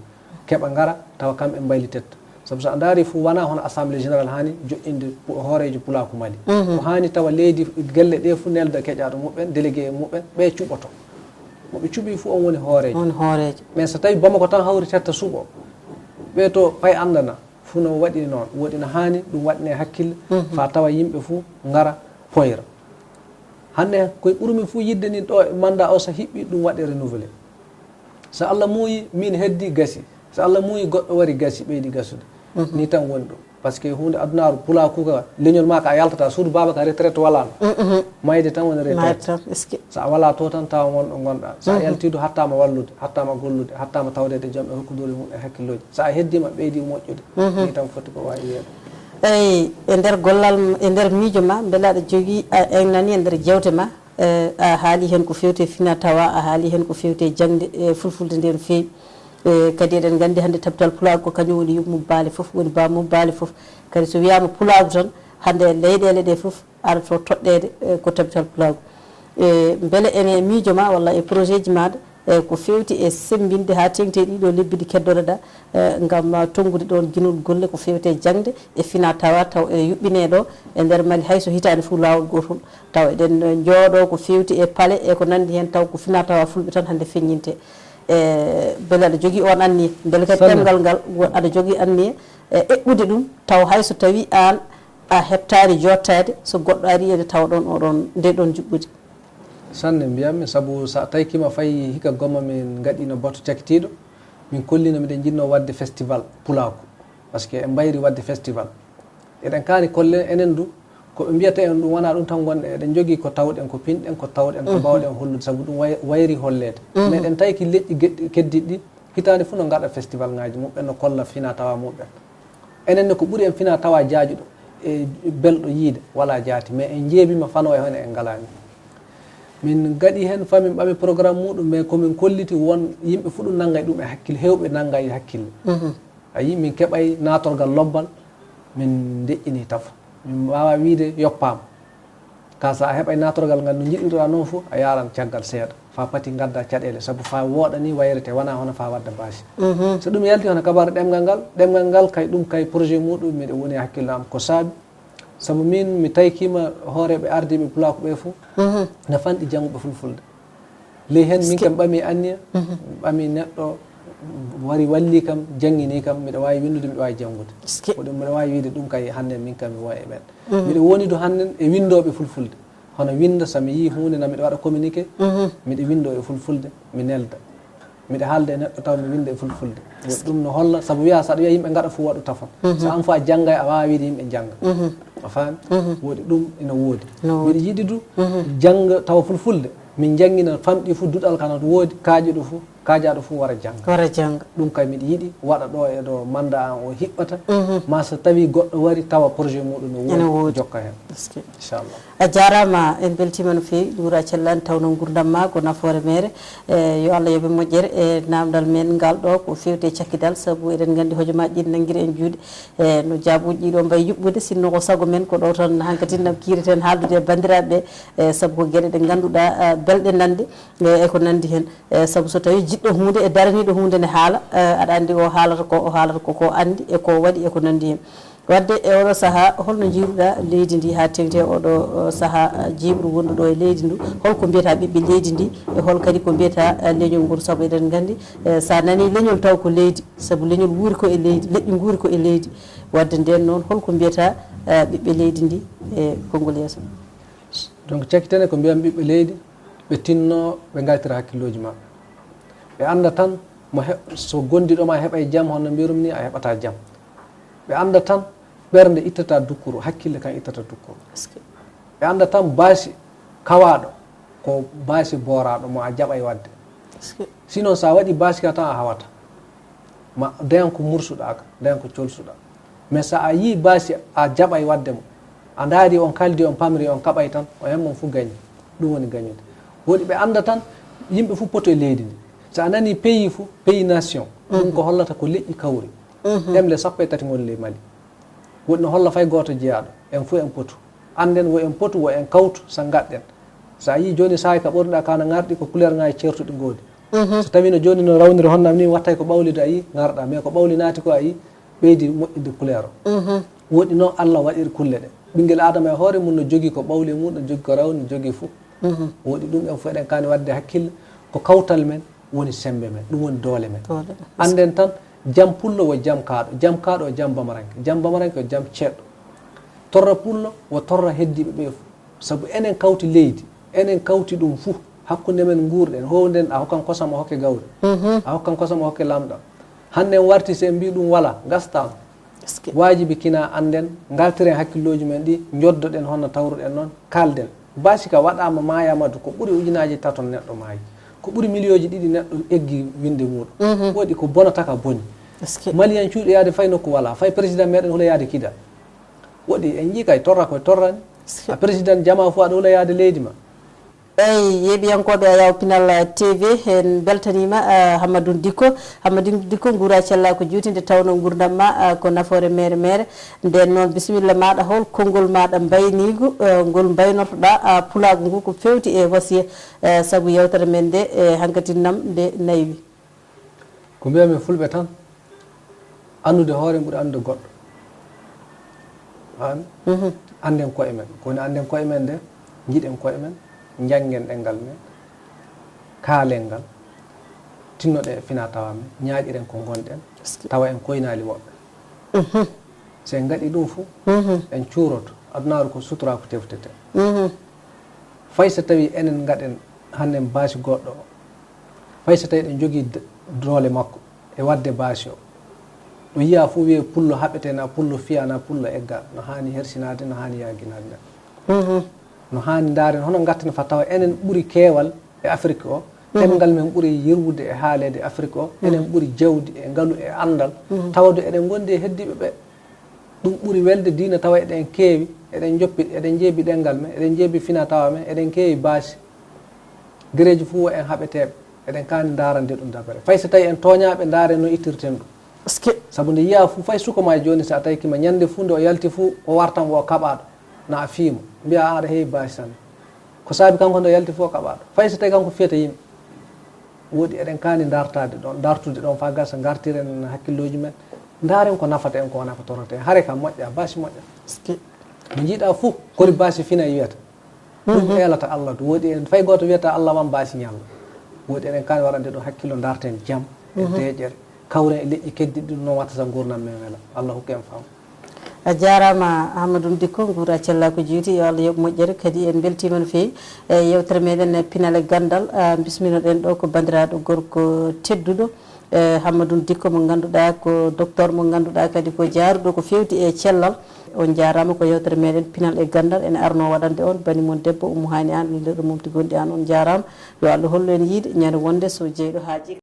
Keɓa ngara, tawa kamɓe mbaylitetta. Sabu so a ndaari fof, wona hono Assemblée Générale haani joƴƴinde pu-, hooreejo Pulaaku Mali. Mhm. Ko haani tawa leydi, gelle ɗe fof nelda keƴaaɗo muɓɓen, délégué muɓɓen, ɓe cuɓoto. Mo ɓe cuɓi fof on woni hooreejo. Woni hooreejo. Mais so tawi Bamako tan hawritetta suɓo, ɓe to pay anndana, fof no waɗi noon. Woɗi no haani ɗum waɗne hakkille, mhm, fa tawa yimɓe fof ngara poyra. Hannde ko ɓurmi fof yiɗde ni ɗo e mandat o so hiɓɓi ɗum waɗe renouvelé. So Allah muuyi, min heddi, gasi. So Allah muuyi, goɗɗo wari, gasi, ɓeydi gasude. Mhm. Ni tan woni ɗum. Par ce que huunde adunaaru, pulaaku ka, leñol ma ka a yaltata, suudu baaba ka retraite walaano. Mhm. Mayde tan woni retraite. Mayde tan, est-ce que? So a wala to tan tawa won ɗo ngonɗa. So a, mhm, yaltiidu hattaama wallude, hattaama gollude, hattaama tawdeede e jom e hokkudure mum e hakkillooji. So a heddiima ɓeydi moƴƴude. Mhm. Ni tan foti ko wawi wiyeede. Eyi, e nder gollal, e nder miijo ma, mbele aɗa jogii, a, en nani e nder jewte ma, Eh, a haali heen ko feewti e fina tawa, a haali heen ko feewti e jaŋde, e fulfulde nde no feewi. Eh, kadi eɗen nganndi hannde tabital pulaagu ko kañum woni yummum baale fof, woni bammum baale fof. Kadi so wiyaama pulaagu tan, hannde e leyɗeele ɗe fof arata toɗɗeede, eh, ko tabital pulaagu. Eh, mbele ene e miijo ma walla e projet ji maaɗa, eh, ko feewti e semmbinde haa teeŋti e ɗiɗo lebbi ɗi keddotoɗa, eh, ngam, ah, tonngude ɗoon ginol golle ko feewti e jaŋde e fina tawa, taw ene yuɓɓinee ɗo e nder Mali, hay so hitaande fof laawol gootol, taw eɗen, eh, njooɗoo ko feewti e pale e ko nanndi heen, taw ko fina tawa fulɓe tan hannde feññinte. Eh, mbele aɗa jogii oon anniya, mbele kadi ɗemngal ngal, wo-, aɗa jogii anniya, eh, eɓɓude ɗum, taw hay so tawii aan a heɓtaani jooɗtaade, so goɗɗo arii ene tawa ɗoon oɗoon, nde ɗoon juɓɓudi? Sanne mbiyatmi, sabu so a taykii ma fayi hikka gomma min ngaɗiino batu cakitiiɗo, min kolliino miɗen njiɗnoo waɗde festival pulaaku, par ce que en mbayri waɗde festival. Eɗen kaani kollen enen du, ko ɓe mbiyata en ɗum wonaa ɗum tan ngonɗen, eɗen njogii ko tawɗen, ko pinɗen, ko tawɗen, ko, mhm, mbaawɗen hollude, sabu ɗum way-, wayri holleede. Mhm. Meɗen tayki leƴƴi geɗɗi keddiiɗi ɗi, hitaande fof no ngaɗa festival ngaji muɓɓen, no kolla fina tawa muɓɓen. Enen ne ko ɓuri en fina tawa jaajuɗo, e belɗo yiide, walaa jaati, mais en njeebiima fanoo e hono en ngalaani. Min ngaɗi heen, faa min ɓami programme muuɗum, mais ko min kolliti won yimɓe fof ɗum nanngay ɗum e hakkille, heewɓe nanngay e hakkille. A yii, min keɓay naatorgal lobbal, min ndeƴƴini tafo. Min mbaawa wiyde yoppaama. Ka so a heɓay naatorgal ngal no njiɗirɗaa noon fof, a yaaran caggal seeɗa. Faa pati ngadda caɗeele, sabu faa wooɗa ni wayrete, wonaa hono faa wadda baasi. So ɗum yalti hono kabaru ɗemngal ngal, ɗemngal ngal kay ɗum kay projet muuɗum miɗo woni e hakkille am ko saabi. Sabu min mi taykiima hooreeɓe ardiiɓe pulaaku ɓe fof, na fanɗi jannguɓe fulfulde. Ley heen min kam ɓami anniya, ɓami neɗɗo wari walli kam, janngini kam, miɗo waawi winndude, miɗo waawi janngude. Ko ɗum miɗo waawi wiyde ɗum kay hannden min kam mi woni e ɓeen. Miɗo woni du hannden e winndooɓe fulfulde. Hono winnda, so mi yii huunde na miɗo waɗa communiqué, miɗo winndoo e fulfulde, mi nelda. Miɗo haalda e neɗɗo taw mi winnda e fulfulde. Ɗum no holla, sabu wiyaa so aɗa wiya yimɓe ngaɗa fof waɗu tafon. So aan fof a janngay, a waawaa wiyde yimɓe njannga. A faami? Woodi ɗum ina woodi. Miɗo yiɗi du jannga tawa fulfulde. Min njanngina famɗi fof, duɗal kana woodi, kaajuɗo fof, kaajaaɗo fof wara jannga. Wara jannga. Ɗum kay miɗo yiɗi waɗa ɗo e ɗo mandat an o hiɓɓata. Ma so tawi goɗɗo wari tawa projet muuɗum no woodi, jokka heen. Inchallah. A jaaraama, en mbeltiima no feewi, Guura Cella, nde tawnoo nguurndam maa ko nafoore meere. E, yo Allah yoɓ en moƴƴere e naamndal men ngal ɗo, ko feewti e cakkidal, sabu eɗen nganndi hojomaaji ɗi nanngira en juuɗe. E, no jaabuuji ɗi ɗo mbayi yuɓɓude, sinno ko sago men, ko ɗo tan hankadi nam kiireten haaldude e banndiraaɓe ɓe, e, sabu ko geɗe ɗe ngannduɗaa, e, belɗe nande, e, e ko nanndi heen. E, sabu so tawii jiɗɗo huunde e daraniiɗo huunde ne haala, e, aɗa anndi o haalata ko, o haalata ko, ko anndi e ko waɗi e ko nanndi heen. Wadde e oɗo sahaa, holno njiiruɗaa leydi ndi haa tengti e oɗo, o, sahaa, a, jiiɓru wondu ɗo e leydi ndu? Holko mbiyataa ɓiɓɓe leydi ndi? E hol kadi ko mbiyataa, a, leñol ngol? Sabu eɗen nganndi, e, so a nanii leñol taw ko leydi, sabu leñol wuuri ko e leydi, leƴƴi nguuri ko e leydi. Wadde ndeen noon, holko mbiyataa, a, ɓiɓɓe leydi ndi e konngol yeeso? Donc, cakkitene ko mbiyan ɓiɓɓe leydi, ɓe tinno, ɓe ngaltira hakkillooji maɓɓe. Ɓe annda tan, mo heɓ-, so gondiiɗo ma heɓay jam, hono mbirum ni, a heɓataa jam. Ɓe annda tan, ɓernde ittata dukkuru, hakkille kan ittata dukkuru. Ɓe annda tan, baasi kawaaɗo, ko baasi booraaɗo mo a jaɓay waɗde. Sinon, so a waɗi baasi ka tan, a hawata. Ma dayan ko mursuɗaa ka, dayan ko colsuɗaa. Mais so a yii baasi a jaɓay waɗde mo, a ndaari on, kaldi on, pamri on, kaɓay tan, o hemma on fof gañi. Ɗum woni gañude. Woodi ɓe annda tan, yimɓe fof poto e leydi ndi. So a nanii pays fof, pays nation, ɗum ko hollata ko leƴƴi kawri. Ɗemle sappo e tati ngoni ley Mali. Woodi no holla fay gooto jeyaaɗo. En fof en potu. Annden wo en potu, wo en kawtu, so ngaɗɗen. So a yii jooni saay ka ɓorniɗaa ka na ngarɗi ko couleur ŋaaji ceertuɗi ngoodi. So tawii no jooni no rawniri honnam ni, wattay ko ɓawli do a yii ngarɗaa, mais ko ɓawli naati ko a yii ɓeydi moƴƴinde couleur o. Woodi noon Allah waɗiri kulle ɗe. Ɓinngel Aadama e hoore mum no jogii ko ɓawli mum, no jogii ko rawni, no jogii fof. Woodi ɗum en fof eɗen kaani waɗde hakkille, ko kawtal men woni semmbe men, ɗum woni doole men. Doole men. Annden tan, jam pullo wo jam kaaɗo, jam kaaɗo wo jam bamaranke, jam bamaranke wo jam ceeɗɗo. Torra pullo wo torra heddiiɓe ɓe fof. Sabu enen kawti leydi, enen kawti ɗum fof, hakkunde men nguurɗen, hownden, a hokkan kosam, a hokke gawri. A hokkan kosam, a hokke lamɗam. Hannde en warti, so en mbii ɗum walaa, ngastaama. Waajibi kina annden, ngaltiren hakkillooji men ɗi, njoddoɗen honno tawruɗen noon, kaalden. Baasi ka waɗaama, maayaama du, ko ɓuri ujunaaji tato neɗɗo maayi. Ko ɓuri miliyooji ɗiɗi neɗɗo eggi winnde muuɗum. Woodi ko bonata ka boni. Maliyan cuuɗi yaade fay nokku walaa, fay président meɗen hula yaade Kidal. Woodi en njii kay torra koye torrani. A président jamaa fof aɗa hula yaade leydi ma. Eyi, yeeɓiyankooɓe Ayaw Pinal T V, en mbeltaniima, ah, Hammadou Dicko. Hammadou Dicko, nguura cella ko juuti nde tawnoo nguurndam ma, ah, ko nafoore meere meere. Ndeen noon, bisimilla maaɗa, hol konngol maaɗa mbayniigu, ah, ngol mbaynortoɗaa, ah, pulaagu ngu ko feewti e wasiya, eh, sabu yeewtere men nde, eh, hankadi nam nde naywi? Ko mbiyatmi fulɓe tan, anndude hoore ɓuri anndude goɗɗo. An, annden koye men. Ko woni annden koye men nde, njiɗen koye men, njanngen ɗemngal men, kaalen ngal, tinnoɗen e finaa tawaa men, ñaaƴiren ko ngonɗen, tawa en koynaali woɓɓe. So en ngaɗii ɗum fof, en cuuroto. Adunaaru ko sutura ko teftetee. Fay so tawii enen ngaɗen hannden baasi goɗɗo o, fay so tawii eɗen njogii d-, doole makko e waɗde baasi o, ɗo yiyaa fof wiyee pullo haɓetee, na pullo fiyaa, na pullo eggaa, no haani hersinaade, no haani yaaginaade neɗɗo. No haani ndaaren hono ngatten faa tawa enen ɓuri keewal e Afrik o, ɗemngal men ɓuri yirwude e haaleede e Afrik o, enen ɓuri jawdi e ngalu e anndal, tawde eɗen ngondi e heddiiɓe ɓe. Ɗum ɓuri welde diina tawa eɗen keewi, eɗen njoppi, eɗen njeebi ɗenngal men, eɗen njeebi fina tawa men, eɗen keewi baasi. Gereeji fof en haɓeteeɓe, eɗen kaani ndaarande ɗum dabere. Fay so tawi en tooñaaɓe, ndaaren no ittirten ɗum. Sabu nde yiyaa fof, fay suka ma jooni, so a tawi kima ñande fof nde o yalti fof, o wartan o kaɓaaɗo, na a fiimo. Mbiya aɗa heewi baasi tan. Ko saabi kanko nde o yalti fof o kaɓaaɗo. Fay so tawi kanko fiyata yimɓe. Woodi eɗen kaani dartaade ɗoon, dartude ɗoon faa gasa, ngartiren hakkillooji men, ndaaren ko nafata en, ko wonaa ko torata en. Hare ka moƴƴa, baasi moƴƴa. Mo njiiɗa fof, kori baasi fina wiyata. Ɗum eelata Allah, ɗum woodi en, fay gooto wiyata Allah wan baasi ñalla. Woodi eɗen kaani waɗande ɗum hakkillo, ndarten jam e deeƴere, kawren e leƴƴi keddiɗi, ɗum noon wattata nguurndam men wela. Allah hokku en faamu. A jaaraama Hammadou Dikko, nguura cella ko juuti, yo Allah yoɓ moƴƴere, kadi en mbeltiima no feewi e yewtere meɗen e pinal e ganndal. Ah, bisminoɗen ɗo ko banndiraaɗo gorko tedduɗo, eh, Hammadou Dikko mo ngannduɗaa ko docteur mo ngannduɗaa kadi ko jaaruɗo ko feewti e cellal. On njaaraama ko yewtere meɗen pinal e ganndal ene arno waɗande on bani mon debbo Oumou Hani Anne, lelleɗo momti gonɗi aan, on njaaraama. Yo Allah hollu en yiide ñande wonde so jeyɗo haaji